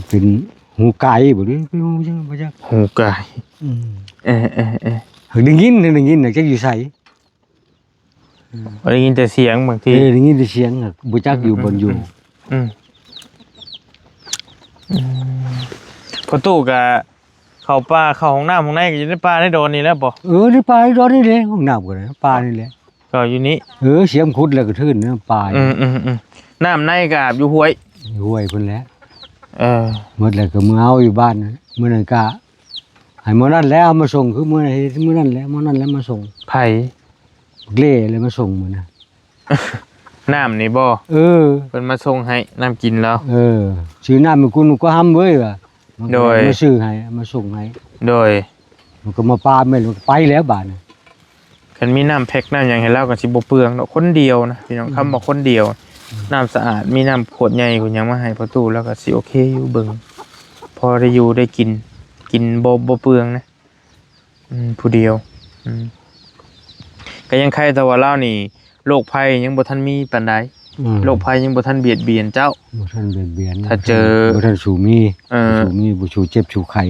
ເປັນຫູກາຍບໍ່ ຫຼືເປັນຫູຫຍັງບໍ່ຈັກ. ຫູກາຍ. ອືມ ເອີໆໆ ຫາກໄດ້ຍິນ ຫາກໄດ້ຍິນ ຈັກຢູ່ໃສ. ອືມ ໄດ້ຍິນແຕ່ສຽງບາງທີ. ເອີ ໄດ້ຍິນແຕ່ສຽງ ບໍ່ຈັກຢູ່ບ່ອນຢູ່. ອືມ ອືມ ອືມ ພໍ່ຕູ້ກະເຂົ້າປ່າ ເຂົ້າຫ້ອງນ້ຳຫ້ອງໃນ ກໍຢູ່ໃນປ່າໃນດອນນີ້ແຫຼະບໍ່? ເອີ ໃນປ່າໃນດອນນີ້ແຫຼະ ຫ້ອງນ້ຳກໍໄດ້ ປ່ານີ້ແຫຼະ ກໍຢູ່ນີ້. ເອີ ສຽງຂຸດແລ້ວກໍທຶນໃນປ່າ. ອືມໆ ນ້ຳໃນກໍອາບຢູ່ຫ້ວຍ ຫ້ວຍພຸ້ນແຫຼະ. ເອີ ໝົດແລ້ວກໍເມືອເອົາຢູ່ບ້ານ. ມື້ນັ້ນກະໃຫ້ໝໍນັ້ນແຫຼະເອົາມາສົ່ງ ຄືມື້ນັ້ນເຮັດມື້ນັ້ນແຫຼະ ໝໍນັ້ນແຫຼະມາສົ່ງ. ໃຜ? ບັກເລ່ແຫຼະມາສົ່ງມື້ນັ້ນ. ນ້ຳນີ້ບໍ່? ເອີ ເພິ່ນມາສົ່ງໃຫ້ນ້ຳກິນແລ້ວ. ເອີ ຊື້ນ້ຳໃຫ້ກູນກວ່າຫ້ຳເວີຍວ່າ. ໂດຍ ມາຊື້ໃຫ້ ມາສົ່ງໃຫ້. ໂດຍ ມັນກໍມາປາແມ່ນ ມັນກໍໄປແລ້ວບາດນີ້. ຄັນມີນ້ຳແພັກນ້ຳຫຍັງໃຫ້ລາວກໍຊິບໍ່ເປືອງດອກ ຄົນດຽວນະພີ່ນ້ອງ. ອືມ ຄຳວ່າຄົນດຽວ ອືມ ນ້ຳສະອາດ ມີນ້ຳຂວດໃຫຍ່ຂວດຫຍັງມາໃຫ້ພໍ່ຕູ້ ລາວກໍຊິໂອເຄຢູ່ ເບິ່ງພໍໄດ້ຢູ່ໄດ້ກິນ ກິນບໍ່ ບໍ່ເປືອງນະ. ອືມ ຜູ້ດຽວ. ອືມ ກໍຍັງໄຄແຕ່ວ່າລາວນີ້ໂລກໄພຍັງບໍ່ທັນມີປານໃດ. ອືມ ໂລກໄພຍັງບໍ່ທັນບຽດບຽນເຈົ້າ ບໍ່ທັນບຽດບຽນ. ຖ້າເຈີ ບໍ່ທັນສູ່ມີ ເອີ ບໍ່ສູ່ມີ ບໍ່ສູ່ເຈັບສູ່ໄຂ້.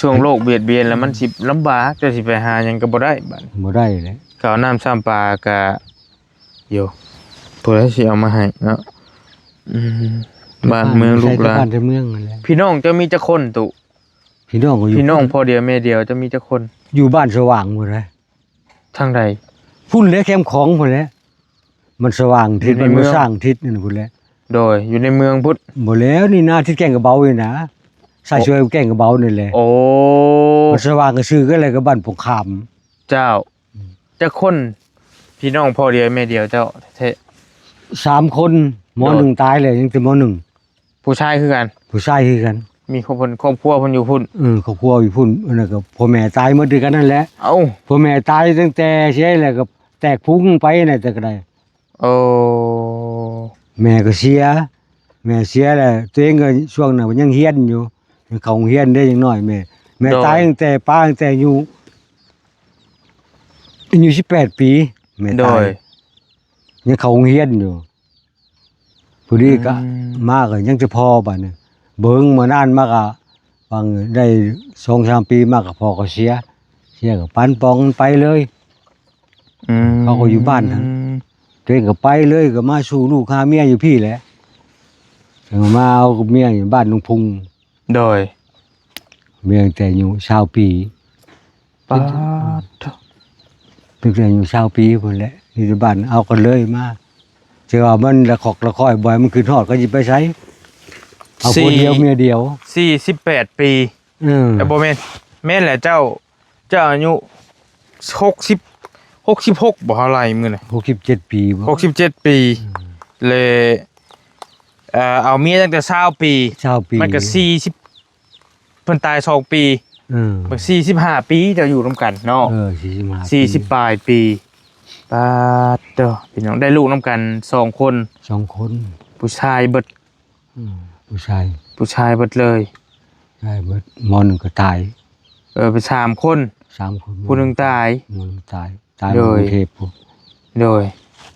ຊ່ວງໂລກບຽດບຽນແລ້ວມັນ ອືມ ຊິລຳບາກ ເຈົ້າຊິໄປຫາຫຍັງກໍບໍ່ໄດ້ບາດນີ້ ບໍ່ໄດ້ແຫຼະ. ເຂົ້ານ້ຳຊ້ຳປາກະ ໂຢ ຜູ້ໃດຊິເອົາມາໃຫ້ເນາະ. ອືມ ບ້ານເມືອງລູກຫຼານ ໃຊ້ແຕ່ບ້ານແຕ່ເມືອງນັ້ນແຫຼະ. ພີ່ນ້ອງເຈົ້າມີຈັກຄົນຕຸ? ພີ່ນ້ອງກໍຢູ່ ພີ່ນ້ອງພໍ່ດຽວແມ່ດຽວ ເຈົ້າມີຈັກຄົນ? ຢູ່ບ້ານສະຫວ່າງພຸ້ນແຫຼະ. ທາງໃດ? ພຸ້ນແຫຼະ ແຄມຂອງພຸ້ນແຫຼະ. ມັນສະຫວ່າງທິດ ຢູ່ໃນເມືອງ ມັນບໍ່ສ້າງທິດນັ້ນພຸ້ນແຫຼະ. ໂດຍ ຢູ່ໃນເມືອງພຸ້ນ. ບໍ່ແລ້ວ ນີ້ນາ ທິດແກ້ງກະເບົານີ້ນາ ສາຍ ໂອ້ ຊ່ວຍແກ້ງກະເບົານີ້ແຫຼະ. ໂອ້ ມັນສະຫວ່າງກະຊື່ກັນແຫຼະ ກັບບ້ານປົງຄາມ. ເຈົ້າ ອືມ ຈັກຄົນ? ພີ່ນ້ອງພໍ່ດຽວແມ່ດຽວເຈົ້າແທ້? ສາມຄົນ. ໂດຍ ມໍໜຶ່ງຕາຍແລ້ວ ຍັງແຕ່ມໍໜຶ່ງ. ຜູ້ຊາຍຄືກັນ? ຜູ້ຊາຍຄືກັນ. ມີຄອບຄົນ ຄອບຄົວເພິ່ນຢູ່ພຸ້ນ? ເອີ ຄອບຄົວຢູ່ພຸ້ນ. ອັນນັ້ນກໍພໍ່ແມ່ຕາຍໝົດຄືກັນນັ້ນແຫຼະ. ເອົ້າ ພໍ່ແມ່ຕາຍຕັ້ງແຕ່ເສຍແລ້ວກໍແຕກພຸງໄປນັ້ນແຕ່ກໍໄດ້. ໂອ້ ແມ່ກໍເສຍ ແມ່ເສຍແລ້ວ ຕົວເອງກໍຊ່ວງນັ້ນກໍຍັງຮຽນຢູ່ ຍັງເຂົ້າໂຮງຮຽນເດ້ ຍັງນ້ອຍແມ່. ແມ່ ໂດຍ ຕາຍຕັ້ງແຕ່ ປ້າຕັ້ງແຕ່ອາຍຸ ອາຍຸສິບແປດປີ ແມ່ຕາຍ. ໂດຍ ຍັງເຂົ້າໂຮງຮຽນຢູ່. ພໍດີກໍ ອືມ ມາກໍຍັງຈະພໍບາດນີ້ ເບິ່ງມານານມາກໍຫວ່າງໄດ້ສອງສາມປີມາກໍພໍ່ກໍເສຍ ເສຍກໍປັນປ່ອງໄປເລີຍ. ອືມ ເຂົາກໍຢູ່ບ້ານຫັ້ນ ຕົວເອງກໍໄປເລີຍ ກໍມາສູ່ລູກຫາເມຍຢູ່ພີ້ແຫຼະ ຈັ່ງມາເອົາກັບເມຍຢູ່ບ້ານໜອງພຸງ. ໂດຍ ເມຍຕັ້ງແຕ່ອາຍຸຊາວປີ. ປາດໂທ້ ຕັ້ງແຕ່ອາຍຸຊາວປີພຸ້ນແຫຼະ ຢູ່ທີ່ບ້ານເອົາກັນເລີຍມາ ແຕ່ວ່າມັນລະຄອກລະຄອຍ ບໍ່ໃຫ້ມັນຂຶ້ນຮອດ ກໍຊິໄປໃສ ເອົາ ສີ່ ຄົນດຽວເມຍດຽວ. ສີ່ສິບແປດປີ. ເອີ ເອີ ບໍ່ແມ່ນ ແມ່ນແຫຼະ ເຈົ້າ ເຈົ້າອາຍຸຫົກສິບ ຫົກສິບຫົກບໍ່ ເຮົາໄລ່ມື້ນີ້ ຫົກສິບເຈັດປີບໍ່ ຫົກສິບເຈັດປີ. ອືມ ແລະ ເອີ ເອົາເມຍຕັ້ງແຕ່ຊາວປີ ຊາວປີ ມັນກໍສີ່ສິບ ເພິ່ນຕາຍສອງປີ. ເອີ ມັນສີ່ສິບຫ້າປີ ເຈົ້າຢູ່ນຳກັນເນາະ. ເອີ ສີ່ສິບຫ້າ ສີ່ສິບປາຍປີ. ປາດໂທ້ ພີ່ນ້ອງ ໄດ້ລູກນຳກັນສອງຄົນ ສອງຄົນ ຜູ້ຊາຍເບິດ. ອືມ ຜູ້ຊາຍ ຜູ້ຊາຍເບິດເລີຍ ຊາຍເບິດ. ໝໍໜຶ່ງກໍຕາຍ. ເອີ ເປັນສາມຄົນ ສາມຄົນ ຜູ້ໜຶ່ງຕາຍ ໝໍໜຶ່ງຕາຍ ຕາຍ ໂດຍ ຢູ່ກຸງເທບພຸ້ນ. ໂດຍ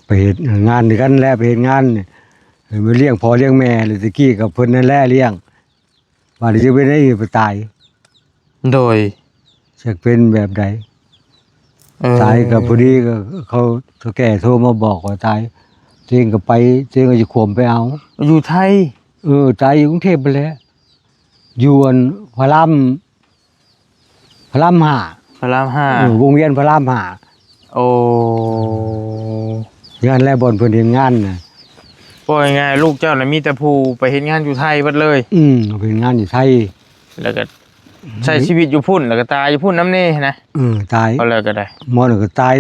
ໄປເຮັດງານນຳກັນແຫຼະ ໄປເຮັດງານ ເອີ ມາລ້ຽງພໍ່ລ້ຽງແມ່ ແລ້ວແຕ່ກີ້ກໍເພິ່ນນັ້ນແຫຼະລ້ຽງ ບາດນີ້ຈະເປັນໄດ້ໄປຕາຍ. ໂດຍ ຈັກເປັນແບບໃດ. ເອີ ຕາຍກໍພໍດີ ກໍເຂົາເຖົ້າແກ່ໂທມາບອກວ່າຕາຍ ຕົວເອງກໍໄປ ຕົວເອງກໍຈະຂວມໄປເອົາ ຢູ່ໄທ. ເອີ ຕາຍຢູ່ກຸງເທບພຸ້ນແຫຼະ ຢູ່ອັນພະລາມ ພະລາມຫ້າ ພະລາມຫ້າ. ເອີ ວົງວຽນພະລາມຫ້າ. ໂອ້ ນັ້ນແຫຼະ ບ່ອນເພິ່ນເຮັດງານນະ. ເວົ້າງ່າຍໆ ລູກເຈົ້ານະມີແຕ່ຜູ້ໄປເຮັດງານຢູ່ໄທເບິດເລີຍ. ອືມ ໄປເຮັດງານຢູ່ໄທ ແລ້ວກໍໃຊ້ຊີວິດຢູ່ພຸ້ນ ແລ້ວກໍຕາຍຢູ່ພຸ້ນນຳແດ່ຫັ້ນນະ. ເອີ ຕາຍ ເອົາແລ້ວກໍໄດ້ ໝໍນັ້ນກໍຕາຍ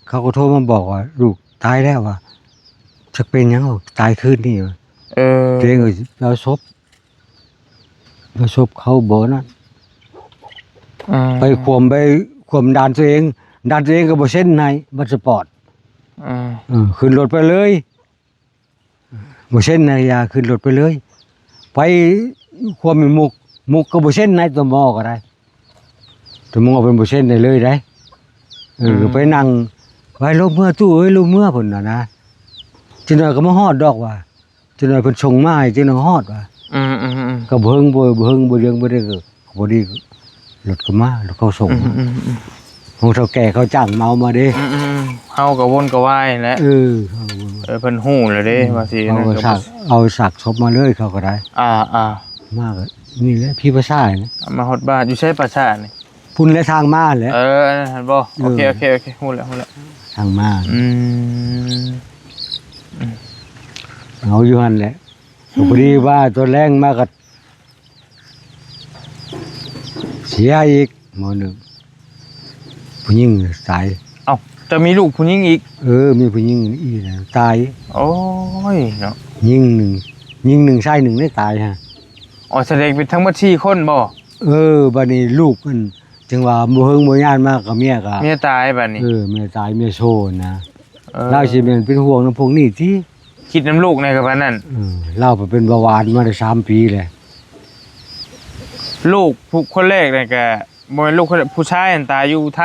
ເຂົາກໍໂທມາບອກວ່າລູກຕາຍແລ້ວວ່າ ຈັກເປັນຫຍັງ ຕາຍຄືນນີ້ວ່າ. ເອີ ຕົວເອງກໍເອົາສົບ ເອົາສົບເຂົາບໍ່ນັ້ນ ອືມ ໄປຂວມ ໄປຂວມດ່ານຕົວເອງ ດ່ານຕົວເອງກໍບໍ່ເຊັນໃຫ້ບາດສະປອດ. ອືມ ເອີ ຂຶ້ນລົດໄປເລີຍ ບໍ່ເຊັນໃຫ້ ຢ່າ ຂຶ້ນລົດໄປເລີຍ. ໄປຂວມຢູ່ມຸກ ມຸກກໍບໍ່ເຊັນໃຫ້ ຕມ ກໍໄດ້ ຕມ ເພິ່ນບໍ່ເຊັນໃຫ້ເລີຍໄດ໋. ເອີ ອືມ ກໍໄປນັ່ງ ໄວ້ລົງເມືອຕູ້ເອີຍ ລົງເມືອ ເພິ່ນວ່ານະ ຈັກໜ້ອຍກໍມາຮອດດອກວ່າ ຈັກໜ້ອຍເພິ່ນສົ່ງມາໃຫ້ ຈັກໜ້ອຍຮອດວ່າ. ອືມໆໆ ກໍບໍ່ເຫິງ ບໍ່ ບໍ່ເຫິງ ບໍ່ເດືອງ ບໍ່ໄດ້ ກໍພໍດີລົດກໍມາ ລົດເຂົາສົ່ງ. ອືມໆໆ ຂອງເຖົ້າແກ່ເຂົາຈ້າງເອົາມາເດ້. ອືມໆ ເຮົາກໍວົນກະວາຍແຫຼະ. ເອີ ເຮົາກໍວົນ ເອີ ເພິ່ນຮູ້ແລ້ວເດ້ ອືມ ວ່າຊິ ເຮົາກໍ ນັ້ນກໍ ສາກ ເອົາສາກສົບມາເລີຍ ເຂົາກໍໄດ້. ອ່າໆ ມາກໍນີ້ແຫຼະ ຜີພາສານີ້ ເອົາມາຮອດບ້ານ. ຢູ່ໃສປ່າຊ້ານີ້? ພຸ້ນແຫຼະ ທາງມາແຫຼະ. ເອີ ອັນນັ້ນຫັ້ນບໍ່? ເອີ ໂອເຄ ໂອເຄ ໂອເຄ ຮູ້ແລ້ວ ຮູ້ແລ້ວ ທາງມາ. ອືມ ອືມ ເອົາຢູ່ຫັ້ນແຫຼະ. ກໍພໍດີວ່າຕອນແລງມາກໍເສຍອີກໝໍໜຶ່ງ ຜູ້ຍິງຕາຍ. ເອົ້າ ເຈົ້າມີລູກຜູ້ຍິງອີກ? ເອີ ມີຜູ້ຍິງອີກນະຕາຍ. ໂອ້ຍເນາະ ຍິງໜຶ່ງ ຍິງໜຶ່ງ ຊາຍໜຶ່ງໄດ້ຕາຍຮະ. ອໍ ສະແດງເປັນທັງໝົດສີ່ຄົນບໍ? ເອີ ບາດນີ້ລູກມັນ ຈັ່ງວ່າບໍ່ເຫິງບໍ່ຍານມາກໍເມຍກໍ ເມຍຕາຍບາດນີ້. ເອີ ເມຍຕາຍ ເມຍໂຊນະ. ເອີ ລາວຊິແມ່ນເປັນຫ່ວງນຳພວກນີ້ຕິ ຄິດນຳລູກແດ່ກໍປານນັ້ນ. ເອີ ລາວໄປເປັນເບົາຫວານມາໄດ້ສາມປີແລ້ວ. ລູກຜູ້ຄົນແລກນັ້ນກໍບໍ່ແມ່ນລູກຄົນ ຜູ້ຊາຍຫັ້ນຕາຍຢູ່ໄທ.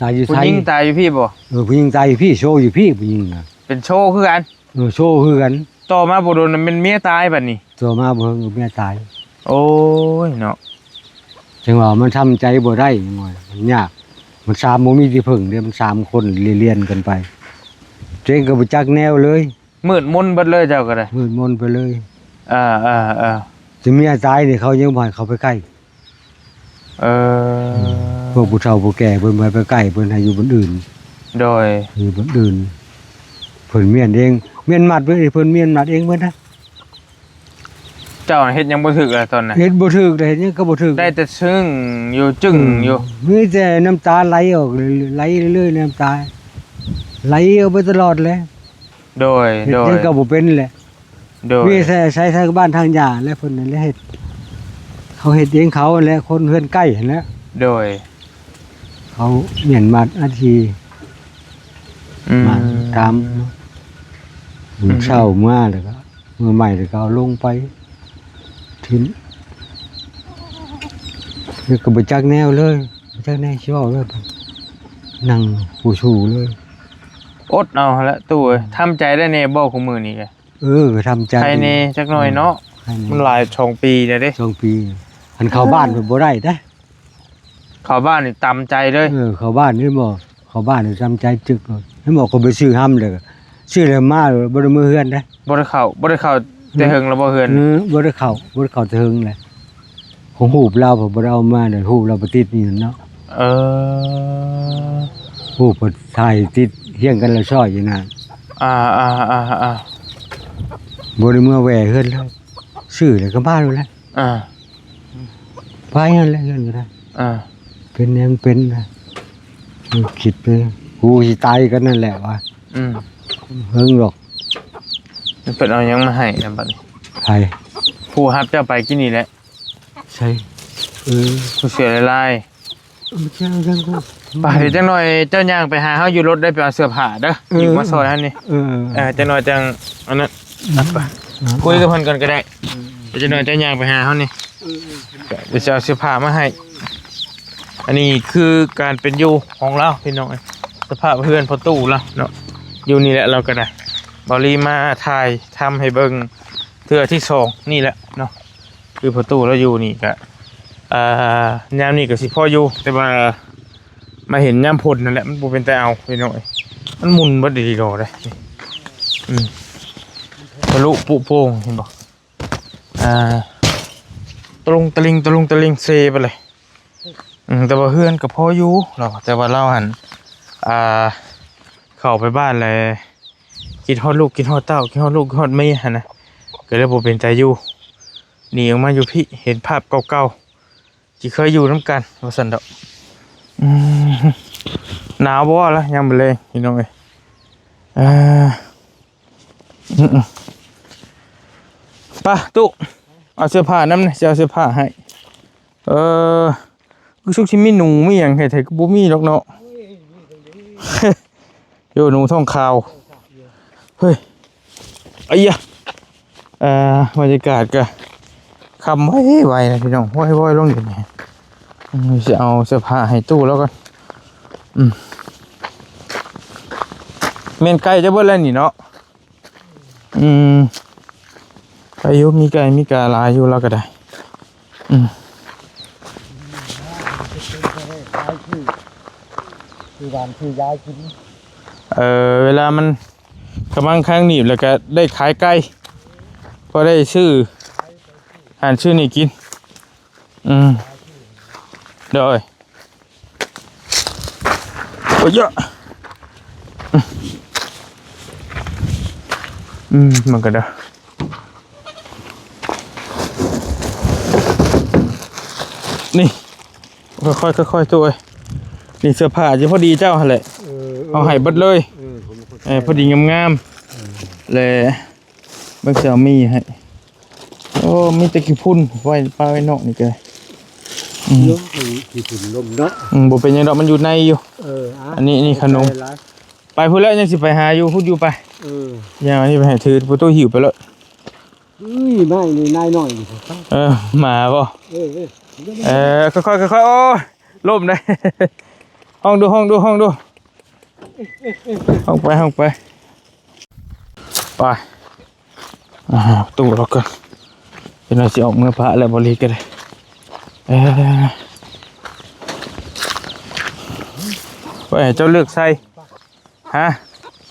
ຕາຍຢູ່ໄທ. ຜູ້ຍິງຕາຍຢູ່ພີ້ບໍ? ເອີ ຜູ້ຍິງຕາຍຢູ່ພີ້ ໂຊຢູ່ພີ້ ຜູ້ຍິງນະ. ເປັນໂຊຄືກັນ? ເອີ ໂຊຄືກັນ. ຕໍ່ມາບໍ່ດົນແມ່ນເມຍຕາຍບາດນີ້. ຕໍ່ມາບໍ່ເຫິງເມຍຕາຍ. ໂອ້ຍເນາະ ຈັ່ງວ່າມັນທຳໃຈບໍ່ໄດ້ ຍັງວ່າມັນຍາກ. ມັນສາມ ບໍ່ມີທີ່ເພິ່ງເດ້ ມັນສາມຄົນລຽນກັນໄປ ເຈັງກໍບໍ່ຈັກແນວເລີຍ. ມືດມົນເບິດເລີຍ ເຈົ້າກໍໄດ້ ມືດມົນໄປເລີຍ. ເອີໆໆ ແຕ່ເມຍຕາຍນີ້ເຂົາຍັງບໍ່ໃຫ້ເຂົ້າໄປໃກ້. ເອີ ພວກຜູ້ເຖົ້າຜູ້ແກ່ເພິ່ນບໍ່ໃຫ້ໄປໃກ້ ເພິ່ນໃຫ້ຢູ່ບ່ອນອື່ນ. ໂດຍ ຢູ່ບ່ອນອື່ນ ເພິ່ນມ້ຽນເອງ ມ້ຽນມັດເພິ່ນ ເພິ່ນມ້ຽນມັດເອງເບິດນະ. ເຈົ້າເຮັດຫຍັງບໍ່ຖືກລະຕອນນັ້ນ? ເຮັດບໍ່ຖືກລະ ເຮັດຫຍັງກໍບໍ່ຖືກ ໄດ້ແຕ່ຊຶ້ງຢູ່ ຈຶ້ງຢູ່. ເອີ ມີແຕ່ນ້ຳຕາໄຫຼອອກ ໄຫຼເລື້ອຍໆ ນ້ຳຕາໄຫຼອອກໄປຕະຫຼອດແຫຼະ. ໂດຍ ເຮັດ ໂດຍ ຫຍັງກໍບໍ່ເປັນແຫຼະ. ໂດຍ ມີແຕ່ໃຊ້ທາງບ້ານທາງຫຍ້າແຫຼະ ເພິ່ນນັ້ນແຫຼະເຮັດ ເຂົາເຮັດເອງເຂົາຫັ້ນແຫຼະ ຄົນເຮືອນໃກ້ຫັ້ນແຫຼະ. ໂດຍ ເຂົາມ້ຽນມັດອັດທີ ອືມ ມັດຕາມ ອືມ ເຊົ້າມາແລ້ວກໍ ມື້ໃໝ່ແລ້ວກໍເອົາລົງໄປຖິ້ມ ແລ້ວກໍບໍ່ຈັກແນວເລີຍ ບໍ່ຈັກແນວຊິເວົ້າເລີຍ ນັ່ງຫູຊູ່ເລີຍ. ອົດເອົາຫັ້ນແຫຼະຕູ້ເອີຍ ທຳໃຈໄດ້ແດ່ບໍ່ຄູ່ມື້ນີ້ກະ? ເອີ ກໍທຳໃຈ ໄຄແດ່ຈັກໜ້ອຍເນາະ. ອືມ ໄຄແດ່ ມັນຫຼາຍສອງປີແລ້ວເດ້ ສອງປີ. ຄັນເຂົ້າບ້ານ ເອີ ກໍບໍ່ໄດ້ເດ້ ເຂົ້າບ້ານນີ້ຕຳໃຈເລີຍ. ເອີ ເຂົ້າບ້ານນີ້ບໍ່ ເຂົ້າບ້ານນີ້ຕຳໃຈຈຶກເລີຍ. ເຫັນບໍ່ ກໍໄປຊື້ຫຳເລີຍ ຊື້ແລ້ວມາ ບໍ່ໄດ້ເມືອເຮືອນເດ້. ບໍ່ໄດ້ເຂົ້າ ບໍ່ໄດ້ເຂົ້າແຕ່ເຫິງແລ້ວບໍ່ເຮືອນ? ເອີ ບໍ່ໄດ້ເຂົ້າ ບໍ່ໄດ້ເຂົ້າແຕ່ເຫິງແລ້ວ. ຂອງຮູບລາວ ເພິ່ນບໍ່ໄດ້ເອົາມາເດ້ ຮູບລາວໄປຕິດຢູ່ນັ້ນເນາະ. ເອີ ຮູບເພິ່ນຖ່າຍຕິດຮຽງກັນລະຊອຍຢູ່ນັ້ນ. ອ່າໆໆ ບໍ່ໄດ້ເມືອແວ່ເຮືອນເລີຍ ຊື້ແລ້ວກໍມາໂລດແຫຼະ. ອ່າ ໄປຫັ້ນແຫຼະເຮືອນກໍໄດ້. ອ່າ ເປັນແນວມັນເປັນນະ ຄິດໄປ ກູຊິຕາຍກັນນັ້ນແຫຼະວ່າ. ອືມ ເຫິງດອກ. ເພິ່ນເອົາຫຍັງມາໃຫ້ນະບັດນີ້? ໃຜ? ຜູ້ຮັບເຈົ້າໄປກີ້ນີ້ແຫຼະ. ໃສ? ເອີ ຜູ້ເສື້ອລາຍໆ. ເອີ ເຈົ້າ ເຈົ້າ ເຈົ້າ ໄປ ດຽວຈັກໜ້ອຍເຈົ້າຍ່າງໄປຫາເຮົາຢູ່ລົດເດີ ໄປເອົາເສື້ອຜ້າເດີ. ເອີ ຍິບມາຊ່ອຍເຮົານີ້. ເອີ ເອີ ຈັກໜ້ອຍຈັ່ງອັນນັ້ນ. ອືມ ໄປ ອືມ ຄຸຍກັບເພິ່ນກ່ອນກໍໄດ້. ອືມ ດຽວຈັກໜ້ອຍເຈົ້າຍ່າງໄປຫາເຮົານີ້. ເອີ ເອີ ດຽວຊິເອົາເສື້ອຜ້າມາໃຫ້. ອັນນີ້ຄືການເປັນຢູ່ຂອງລາວ ພີ່ນ້ອງເອີຍ ສະພາບເຮືອນພໍ່ຕູ້ລາວເນາະ. ຢູ່ນີ້ແຫຼະລາວກໍໄດ້ ເບົາລີມາຖ່າຍທຳໃຫ້ເບິ່ງເທື່ອທີສອງນີ້ແຫຼະເນາະ. ຄືພໍ່ຕູ້ລາວຢູ່ນີ້ກະ ອ່າ ຍາມນີ້ກໍຊິພໍຢູ່ ແຕ່ວ່າມາເຫັນຍາມຝົນນັ້ນແຫຼະ ມັນບໍ່ເປັນຕາເອົາ ພີ່ນ້ອງເອີຍ. ມັນໝຸ່ນເບິດອີ່ຫຼີດອກເດ້. ອືມ ທະລຸປຸໂປ່ງ ເຫັນບໍ່? ອ່າ ຕະລຸງຕະລິງ ຕະລຸງຕະລິງເຊໄປເລີຍ. ອືມ ແຕ່ວ່າເຮືອນກໍພໍຢູ່ເນາະ ແຕ່ວ່າລາວຫັ້ນ ອ່າ ເຂົ້າໄປບ້ານແລ້ວ ຄິດຮອດລູກ ຄິດຮອດເຕົ້າ ຄິດຮອດລູກ ຄິດຮອດເມຍຫັ້ນນະ ກໍເລີຍບໍ່ເປັນໃຈຢູ່. ໜີອອກມາຢູ່ພີ້ ເຫັນພາບເກົ່າໆ ທີ່ເຄີຍຢູ່ນຳກັນວ່າຊັ້ນດອກ. ອືມ ໜາວບໍ່ລະຍາມມື້ແລງ ພີ່ນ້ອງເອີຍ. ເອີ ອືມ ໄປຕູ້ ເອົາເສື້ອຜ້ານຳ ຊິເອົາເສື້ອຜ້າໃຫ້. ເອີ ຄືສຸກຊິມີໜູມີຫຍັງໃຫ້ແທ້ ຄືບໍ່ມີດອກເນາະ. ໂຍ ໜູທ້ອງຂາວ. ເຮີ້ຍ ໄອ້ຍະ ເອີ ບັນຍາກາດກະຄ່ຳໄວໆນະພີ່ນ້ອງ ວອຍໆລົງຢູ່ນີ້. ອືມ ຊິເອົາເສື້ອຜ້າໃຫ້ຕູ້ລາວກ່ອນ. ອືມ ແມ່ນໄກ່ຈະເບິດແລ້ວນີ້ເນາະ. ອືມ ໄປຢູ່ ມີໄກ່ມີກາຫຼາຍຢູ່ລາວກໍໄດ້. ອືມ ເອີ ເວລາມັນກຳລັງຄາງໜີບ ແລ້ວກໍໄດ້ຂາຍໄກ່ ພໍໄດ້ຊື້ຫັ້ນຊື້ນີ້ກິນ. ອືມ ໂດຍ. ໂອ້ຍ ອືມ ມັນກໍໄດ້ ນີ້ ຄ່ອຍໆ ຄ່ອຍໆ ຕູ້ເອີຍ. ນີ້ເສື້ອຜ້າຊິພໍດີເຈົ້າຫັ້ນແຫຼະ ເອີ ເອົາໃຫ້ເບິດເລີຍ ເອີ ເອີ ພໍດີງາມໆ ເອີ ແລະ ເບິ່ງຊິເອົາມີໃຫ້. ໂອ້ ມີແຕ່ຂີ້ຝຸ່ນ ໄວ້ ປະໄວ້ນອກນີ້ກະ ອືມ ເນາະ ມັນຂີ້ຝຸ່ນລົມເນາະ ອືມ ບໍ່ເປັນຫຍັງດອກ ມັນຢູ່ໃນຢູ່. ເອີ ອ່ະ ອັນນີ້ ນີ້ຂະໜົມ ໄປພຸ້ນແລ້ວ ຍັງຊິໄປຫາຢູ່ພຸ້ນຢູ່ ໄປ ເອີ ຢ່າ ອັນນີ້ໄປໃຫ້ຖື ປະຕູຫິ້ວໄປໂລດ. ເອີຍ ມານີ້ນາຍນ້ອຍນີ້ ເອີ ມາບໍ່? ເອີ ເອີ ເອີ ຄ່ອຍໆ ຄ່ອຍໆ ໂອ້ຍ ລົ້ມເດ້. ຮ້ອງດູ ຮ້ອງດູ ຮ້ອງດູ ຮ້ອງໄປ ຮ້ອງໄປ ໄປ. ອ່າ ປະຕູລອກກ່ອນ ເປັນວ່າຊິອອກເມືອພະແລ້ວ ບໍ່ລີກກໍໄດ້. ເອີ ໄວ້ໃຫ້ເຈົ້າເລືອກໃສ່. ຮະ?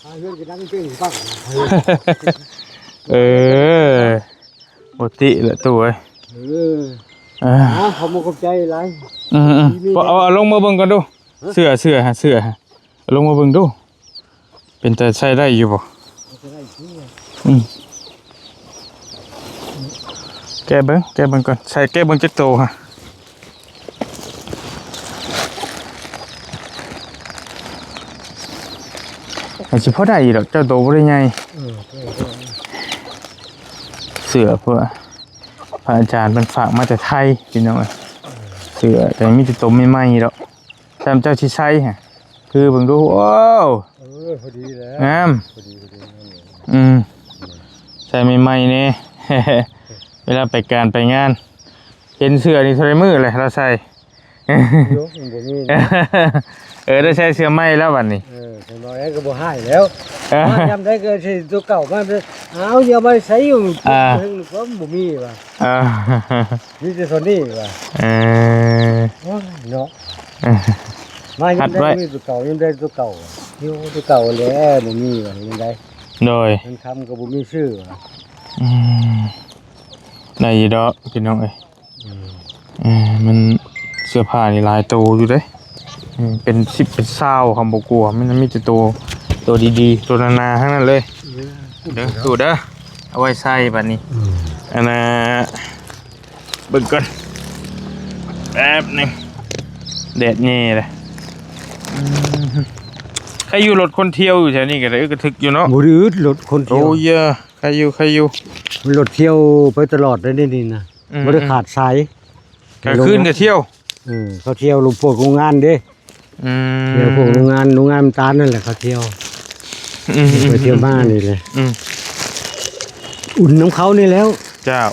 ຫາເຮືອນກໍດັງເປັນປັກ. ເອີ ບໍ່ຕິແຫຼະຕູ້ເອີຍ. ເອີ ອ່າ ເອົາ ຂອບອົກຂອບໃຈຫຼາຍ. ອືມໆ ດີມີແຮງ. ເອົາ ເອົາລົງມາເບິ່ງກ່ອນດູ. ຮະ? ເສື້ອ ເສື້ອ ເສື້ອ ເອົາລົງມາເບິ່ງດູ. ເປັນຕາໃຊ້ໄດ້ຢູ່ບໍ່? ອືມ ແກະເບິ່ງ ແກະເບິ່ງກ່ອນ ໃສ່ ແກະເບິ່ງຈັກໂຕຮະ. ມັນຊິພໍໄດ້ຢູ່ດອກ ເຈົ້າໂຕບໍ່ໄດ້ໃຫຍ່. ເອີ ເສື້ອ ເພື່ອພະອາຈານເພິ່ນຝາກມາແຕ່ໄທ ພີ່ນ້ອງເອີຍ. ເສື້ອ ແຕ່ມີແຕ່ໂຕໃໝ່ໆດອກ. ສ່ຳເຈົ້າຊິໃສ່ຫະ ຄືເບິ່ງດູ. ໂອ້ ເອີ ພໍດີແລ້ວ ງາມ ພໍດີ ພໍດີ ງາມ. ອືມ ໃສ່ໃໝ່ໆແດ່ ເວລາໄປການໄປງານ. ເຫັນເສື້ອນີ້ເທົ່າໃດມື້ແຫຼະລາວໃສ່? ໂຍ ມັນບໍ່ມີນະ. ເອີ ໄດ້ໃສ່ເສື້ອໃໝ່ແລ້ວບັດນີ້. ເອີ ຈັກໜ້ອຍກໍບໍ່ຮ້າຍແລ້ວ. ເອີ ມາຍາມໃດກໍຊິຕົວເກົ່າມາ ເອົາ ຢ່າມາໃສ່ຢູ່. ອ່າ ເພິ່ນກໍບໍ່ມີວ່າ. ອ່າ ມີແຕ່ໂຊນີ້ວ່າ. ເອີ ໂອ້ຍເນາະ ມາຍາມໃດມີແຕ່ຕົວເກົ່າ ຍາມໃດຕົວເກົ່າ ຢູ່ຕົວເກົ່າແຫຼະ ບໍ່ມີວ່າຈັ່ງໃດ. ໂດຍ ເງິນຄຳກໍບໍ່ມີຊື້ວ່າ. ອືມ ໄດ້ຢູ່ດອກພີ່ນ້ອງເອີຍ. ອືມ ເອີ ມັນເສື້ອຜ້ານີ້ຫຼາຍໂຕຢູ່ເດ້. ອືມ ເປັນສິບເປັນຊາວ ຄຳບໍ່ກົວ ມັນມີແຕ່ໂຕ ໂຕດີໆ ໂຕໜາໆ ທັງນັ້ນເລີຍ. ເດີ ຕູ້ເດີ ເອົາໄວ້ໃສ່ບັດນີ້. ອືມ ອັນນ່າ ເບິ່ງກ່ອນ ແປັບໜຶ່ງ ແດດແຍ່ເດ້. ອືມ ໃຄຢູ່ລົດຄົນທ່ຽວຢູ່ແຖວນີ້ກໍໄດ້ ອຶກກະທຶກຢູ່ເນາະ. ບໍ່ໄດ້ອຶດລົດຄົນທ່ຽວ. ໂອ້ຍ ໃຄຢູ່ ໃຄຢູ່ ລົດທ່ຽວໄປຕະຫຼອດໄດ໋ນີ້ນະ. ອືມ ບໍ່ໄດ້ຂາດສາຍ ກາງຄືນກໍທ່ຽວ. ເອີ ເຂົາທ່ຽວລົງພວກໂຮງງານເດ້. ອືມ ທ່ຽວພວກໂຮງງານ ໂຮງງານນ້ຳຕານນັ້ນແຫຼະ ເຂົາທ່ຽວ. ອືມ ໄປທ່ຽວມານີ້ແຫຼະ. ອືມ ອຸ່ນນຳເຂົານີ້ແລ້ວ. ເຈົ້າ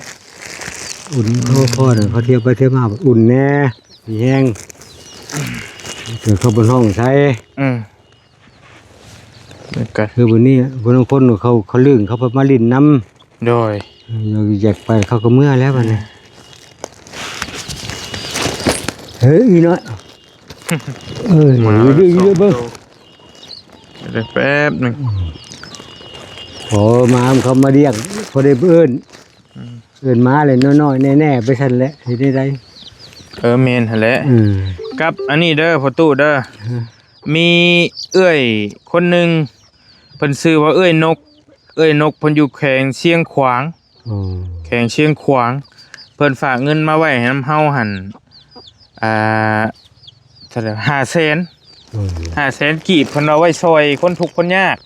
ອຸ່ນ ເຂົາ ເຂົາທ່ຽວໄປທ່ຽວມາ ອຸ່ນແດ່ ມີແຮງ ເຂົາບໍ່ຮ້ອງໃສ່. ອືມ ຄືມື້ນີ້ຜູ້ລາງຄົນເຂົາ ເຂົາລຶ້ງ ເຂົາໄປມາຫຼິ້ນນຳ. ໂດຍ ເອີ ຢາກໄປ ເຂົາກໍເມືອແລ້ວບັດນີ້. ເອີ ເຮີ້ຍ ອີນ້ອຍ ເອີ ມາ ເບິ່ງ ເບິ່ງ ເດີ ແປັບໜຶ່ງ. ໂອ້ ມາ ເຂົາມາລ້ຽງ ພໍໄດ້ເອີ້ນ. ອືມ ເອີ້ນມາແລ້ວ ນ້ອຍໆ ແນ່ໆ ໄປຊັ້ນແຫຼະ ເຮັດແນວໃດ. ເອີ ແມ່ນຫັ້ນແຫຼະ. ອືມ ກັບອັນນີ້ເດີ ພໍ່ຕູ້ເດີ. ຮະ? ມີເອື້ອຍຄົນໜຶ່ງ ເພິ່ນຊື່ວ່າເອື້ອຍນົກ. ເອື້ອຍນົກເພິ່ນຢູ່ແຂວງຊຽງຂວາງ. ອໍ ແຂວງຊຽງຂວາງ. ເພິ່ນຝາກເງິນມາໄວ້ໃຫ້ນຳເຮົາຫັ້ນ ອ່າ ເທົ່າໃດ ຫ້າແສນ. ອືມ ຫ້າແສນກີບ ເພິ່ນວ່າໄວ້ຊ່ອຍຄົນທຸກຄົນຍາກ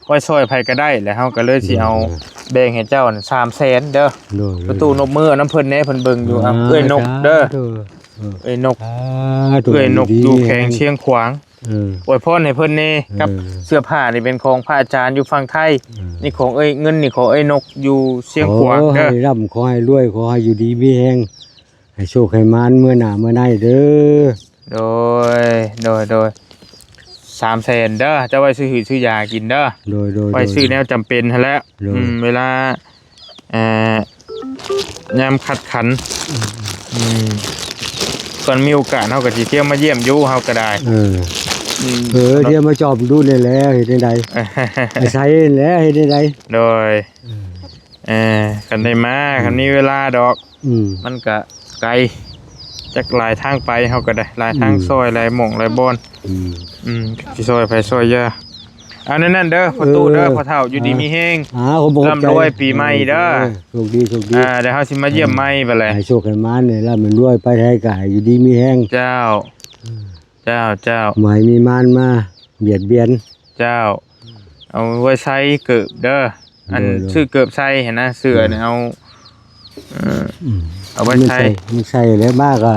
ໄວ້ຊ່ອຍໃຜກໍໄດ້ ແລ້ວເຮົາກໍເລີຍຊິເອົາ ໂດຍ ແບ່ງໃຫ້ເຈົ້ານັ້ນ ສາມແສນເດີ. ໂດຍ ປະຕູນົບມືນຳເພິ່ນແດ່ ເພິ່ນເບິ່ງຢູ່. ອ່າ ເອື້ອຍນົກເດີ ສາທຸ. ເອີ ເອື້ອຍນົກ ສາທຸ ເອື້ອຍນົກ ຢູ່ແຂວງຊຽງຂວາງ. ເອີ ອວຍພອນໃຫ້ເພິ່ນແດ່. ເອີ ກັບເສື້ອຜ້ານີ້ເປັນຂອງພະອາຈານຢູ່ຝັ່ງໄທ. ເອີ ນີ້ຂອງເອື້ອຍ ເງິນນີ້ຂອງເອື້ອຍນົກຢູ່ຊຽງຂວາງເດີ. ຂໍໃຫ້ລ່ຳ ຂໍໃຫ້ລວຍ ຂໍໃຫ້ຢູ່ດີມີແຮງ ໃຫ້ໂຊກໃຫ້ໝານເມື່ອໜ້າເມື່ອໃນເດີ. ໂດຍ ໂດຍ ໂດຍ ສາມແສນເດີ ຈະໄວ້ຊື້ຫືດຊື້ຢາກິນເດີ. ໂດຍ ໂດຍ ໄວ້ຊື້ແນວຈຳເປັນຫັ້ນແຫຼະ. ໂດຍ ອືມ ເວລາ ອ່າ ຍາມຄັບຂັນ. ອືມ ອືມ ກ່ອນມີໂອກາດເຮົາກໍຊິທ່ຽວມາຢ້ຽມຢູ່ ເຮົາກໍໄດ້. ເອີ ອືມ ເອີ ທ່ຽວມາຈອມດູນີ້ແຫຼະ ເຮັດແນວໃດ ອາໄສນີ້ແຫຼະ ເຮັດແນວໃດ. ໂດຍ ເອີ ເອີ ຄັນໄດ້ມາ ອືມ ຄັນມີເວລາດອກ. ອືມ ມັນກະໄກ ຈັກຫຼາຍທາງໄປ ເຮົາກໍໄດ້ ຫຼາຍທາງ ອືມ ຊ່ອຍ ຫຼາຍໝ່ອງ ຫຼາຍບ່ອນ. ອືມ ອືມ ຊິຊ່ອຍໃຜຊ່ອຍຢາ. ເອົາແນວນັ້ນເດີພໍ່ຕູ້ເດີ ເອີ ພໍ່ເຖົ້າ ຢູ່ດີມີແຮງ ອ່າ ຂໍຂອບໃຈ ລ່ຳລວຍປີໃໝ່ເດີ ເອີ ໂຊກດີ ໂຊກດີ ອ່າ ດຽວເຮົາຊິມາຢ້ຽມໃໝ່ບາດແລ້ວ ໃຫ້ໂຊກໃຫ້ໝານ ໃຫ້ລ່ຳໃຫ້ລວຍ ໄປໃສກະໃຫ້ຢູ່ດີມີແຮງ ເຈົ້າ ເຈົ້າ ເຈົ້າ ບໍ່ໃຫ້ມີມານມາບຽດບຽນ ເຈົ້າ ເອົາໄວ້ໃສ່ເກີບເດີ ອັນ ໂດຍ ໂດຍ ຊື້ເກີບໃສ່ຫັ້ນນະ ເສື້ອນີ້ເຮົາ ເອີ ອືມ ເອົາໄວ້ໃສ່ ມັນໃສ່ ມັນໃສ່ແລ້ວ ມາກໍ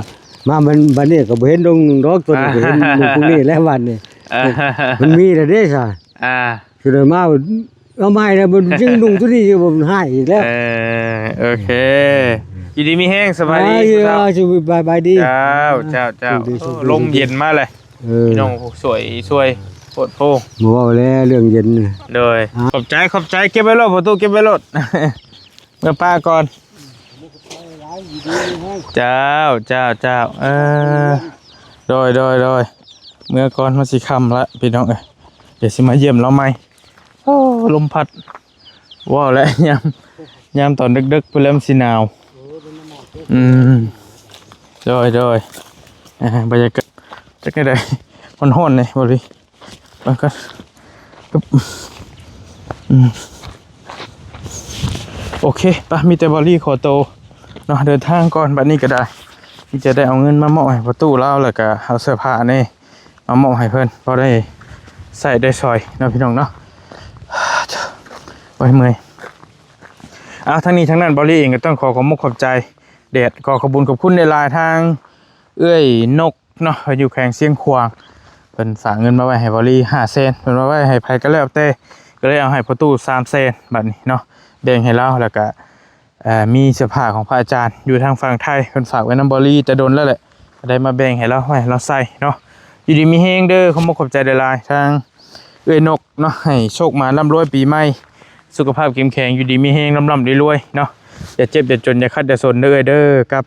ມາບັດ ບັດນີ້ກໍບໍ່ເຫັນດົງໜຶ່ງດອກ ຕົວນີ້ກໍເຫັນຢູ່ພວກນີ້ແລ້ວບັດນີ້ ອ່າ ມັນມີແລ້ວເດ້ຊະ ອ່າ ຊິໄດ້ມາ ເອົາໃໝ່ແລ້ວ ມັນຍັງນຸ່ງຕົວນີ້ຢູ່ ມັນຫາຍອີກແລ້ວ ເອີ ໂອເຄ ຢູ່ດີມີແຮງ ສະບາຍດີ ອ່າ ເຈົ້າ ສະບາຍ ສະບາຍດີ ເຈົ້າ ເຈົ້າ ເຈົ້າ ໂຊກດີ ໂຊກດີ ລົມເຢັນມາເລີຍ ເອີ ພີ່ນ້ອງ ສວຍ ສວຍ ໂພດໂພ ບໍ່ເວົ້າແລ້ວເລື່ອງເຢັນ ໂດຍ ອ່າ ຂອບໃຈ ຂອບໃຈ ເກັບໄວ້ໂລດ ພໍ່ຕູ້ ເກັບໄວ້ໂລດ ເມືອປ່າກ່ອນ ເຈົ້າ ເຈົ້າ ເຈົ້າ ເອີ ໂດຍ ໂດຍ ໂດຍ ເມືອກ່ອນ ມັນຊິຄ່ຳລະ ພີ່ນ້ອງເອີຍ ດຽວຊິມາຢ້ຽມລາວໃໝ່ ໂອ້ ລົມພັດ ເວົ້າແລ້ວ ຍາມ ຍາມຕອນເດິກໆ ພຸ້ນແຫຼະ ມັນຊິໜາວ ອືມ ໂດຍ ໂດຍ ອ່າ ບັນຍາກາດ ຈັກແນວໃດ ຮ້ອນໆ ເດ ບໍ່ດີ ເບິ່ງກ່ອນ ອືມ ໂອເຄ ໄປ ມີແຕ່ບາວລີຂໍໂຕເນາະ ເດີນທາງກ່ອນ ບັດນີ້ກໍໄດ້ ມີແຕ່ໄດ້ເອົາເງິນມາມອບໃຫ້ພໍ່ຕູ້ລາວ ແລ້ວກໍເອົາເສື້ອຜ້ານີ້ມາມອບໃຫ້ເພິ່ນ ພໍໄດ້ໃຊ້ໄດ້ສອຍເນາະ ພີ່ນ້ອງເນາະ ໂອ້ຍ ເມື່ອຍ ອ່າ ທັງນີ້ທັງນັ້ນ ບາວລີເອງກໍຕ້ອງຂໍຂອບມຸກຂອບໃຈແດ່ ຂໍຂອບບຸນຂອບຄຸນຫຼາຍໆ ທາງເອື້ອຍນົກ ເນາະ ເພິ່ນຢູ່ແຂວງຊຽງຂວາງ ເພິ່ນຝາກເງິນມາໄວ້ໃຫ້ບາວລີຫ້າແສນ ເພິ່ນວ່າໄວ້ໃຫ້ໃຜກໍແລ້ວແຕ່ ກໍເລີຍເອົາໃຫ້ພໍ່ຕູ້ສາມແສນ ບັດນີ້ເນາະ ແບ່ງໃຫ້ລາວ ແລ້ວກະ ເອີ ມີເສື້ອຜ້າຂອງພະອາຈານຢູ່ທາງຝັ່ງໄທ ເພິ່ນຝາກໄວ້ນຳບາວລີແຕ່ດົນແລ້ວແຫຼະ ກໍໄດ້ມາແບ່ງໃຫ້ລາວ ໄວ້ໃຫ້ລາວໃສ່ເນາະ ຢູ່ດີມີແຮງເດີ ຂອບມຸກຂອບໃຈຫຼາຍໆ ທາງເອື້ອຍນົກເນາະ ໃຫ້ໂຊກມາລ່ຳລວຍປີໃໝ່ ສຸຂະພາບເຂັ້ມແຂງ ຢູ່ດີມີແຮງ ລ່ຳໆລວຍໆເນາະ ຢ່າເຈັບຢ່າຈົນ ຢ່າຂັດຢ່າສົນເດີເອື້ອຍເດີ ກັບ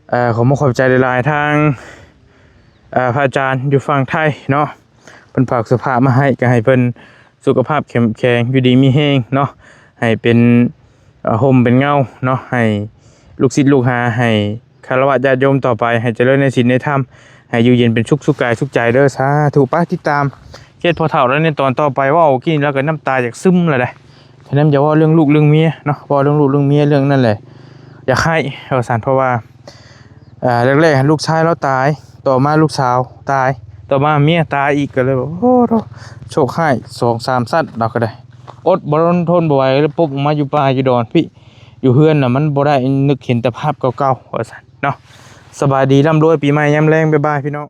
ເອີ ຂໍມຸກຂອບໃຈຫຼາຍໆ ທາງ ເອີ ພະອາຈານຢູ່ຝັ່ງໄທເນາະ ເພິ່ນຝາກເສື້ອຜ້າມາໃຫ້ ກໍໃຫ້ເພິ່ນສຸຂະພາບເຂັ້ມແຂງ ຢູ່ດີມີແຮງເນາະ ໃຫ້ເປັນ ເອີ ຮົ່ມເປັນເງົາເນາະ ໃຫ້ລູກສິດລູກຫາ ໃຫ້ຄາລະວະຍາດໂຍມຕໍ່ໄປ ໃຫ້ຈະເລີນໃນສິນໃນທຳ ໃຫ້ຢູ່ເຢັນເປັນສຸກ ສຸກກາຍສຸກໃຈເດີ ສາທຸ ໄປຕິດຕາມເຂດພໍ່ເຖົ້າ ແລະ ໃນຕອນຕໍ່ໄປ ເວົ້າກິນແລ້ວກໍນ້ຳຕາຢາກຊຶມແລ້ວເດ້ ຄະແນນຈະເວົ້າເລື່ອງລູກເລື່ອງເມຍເນາະ ເວົ້າເລື່ອງລູກເລື່ອງເມຍເລື່ອງນັ້ນແຫຼະ ຢາກໄຫ້ວ່າຊັ້ນ ເພາະວ່າ ອ່າ ແລກໆ ລູກຊາຍລາວຕາຍ ຕໍ່ມາລູກສາວຕາຍ ຕໍ່ມາເມຍຕາຍອີກ ກໍເລີຍວ່າ ໂອ້ໂທ້ ໂຊກຮ້າຍສອງສາມຊັ້ນ ລາວກໍໄດ້ ອົດບໍ່ທົນບໍ່ໄຫວ ເລີຍປົກອອກມາຢູ່ປ່າຢູ່ດອນພີ້ ຢູ່ເຮືອນນະມັນບໍ່ໄດ້ ນຶກເຫັນແຕ່ພາບເກົ່າໆ ວ່າຊັ້ນເນາະ ສະບາຍດີ ລ່ຳລວຍປີໃໝ່ຍາມແລງ ບາຍບາຍ ພີ່ນ້ອງ.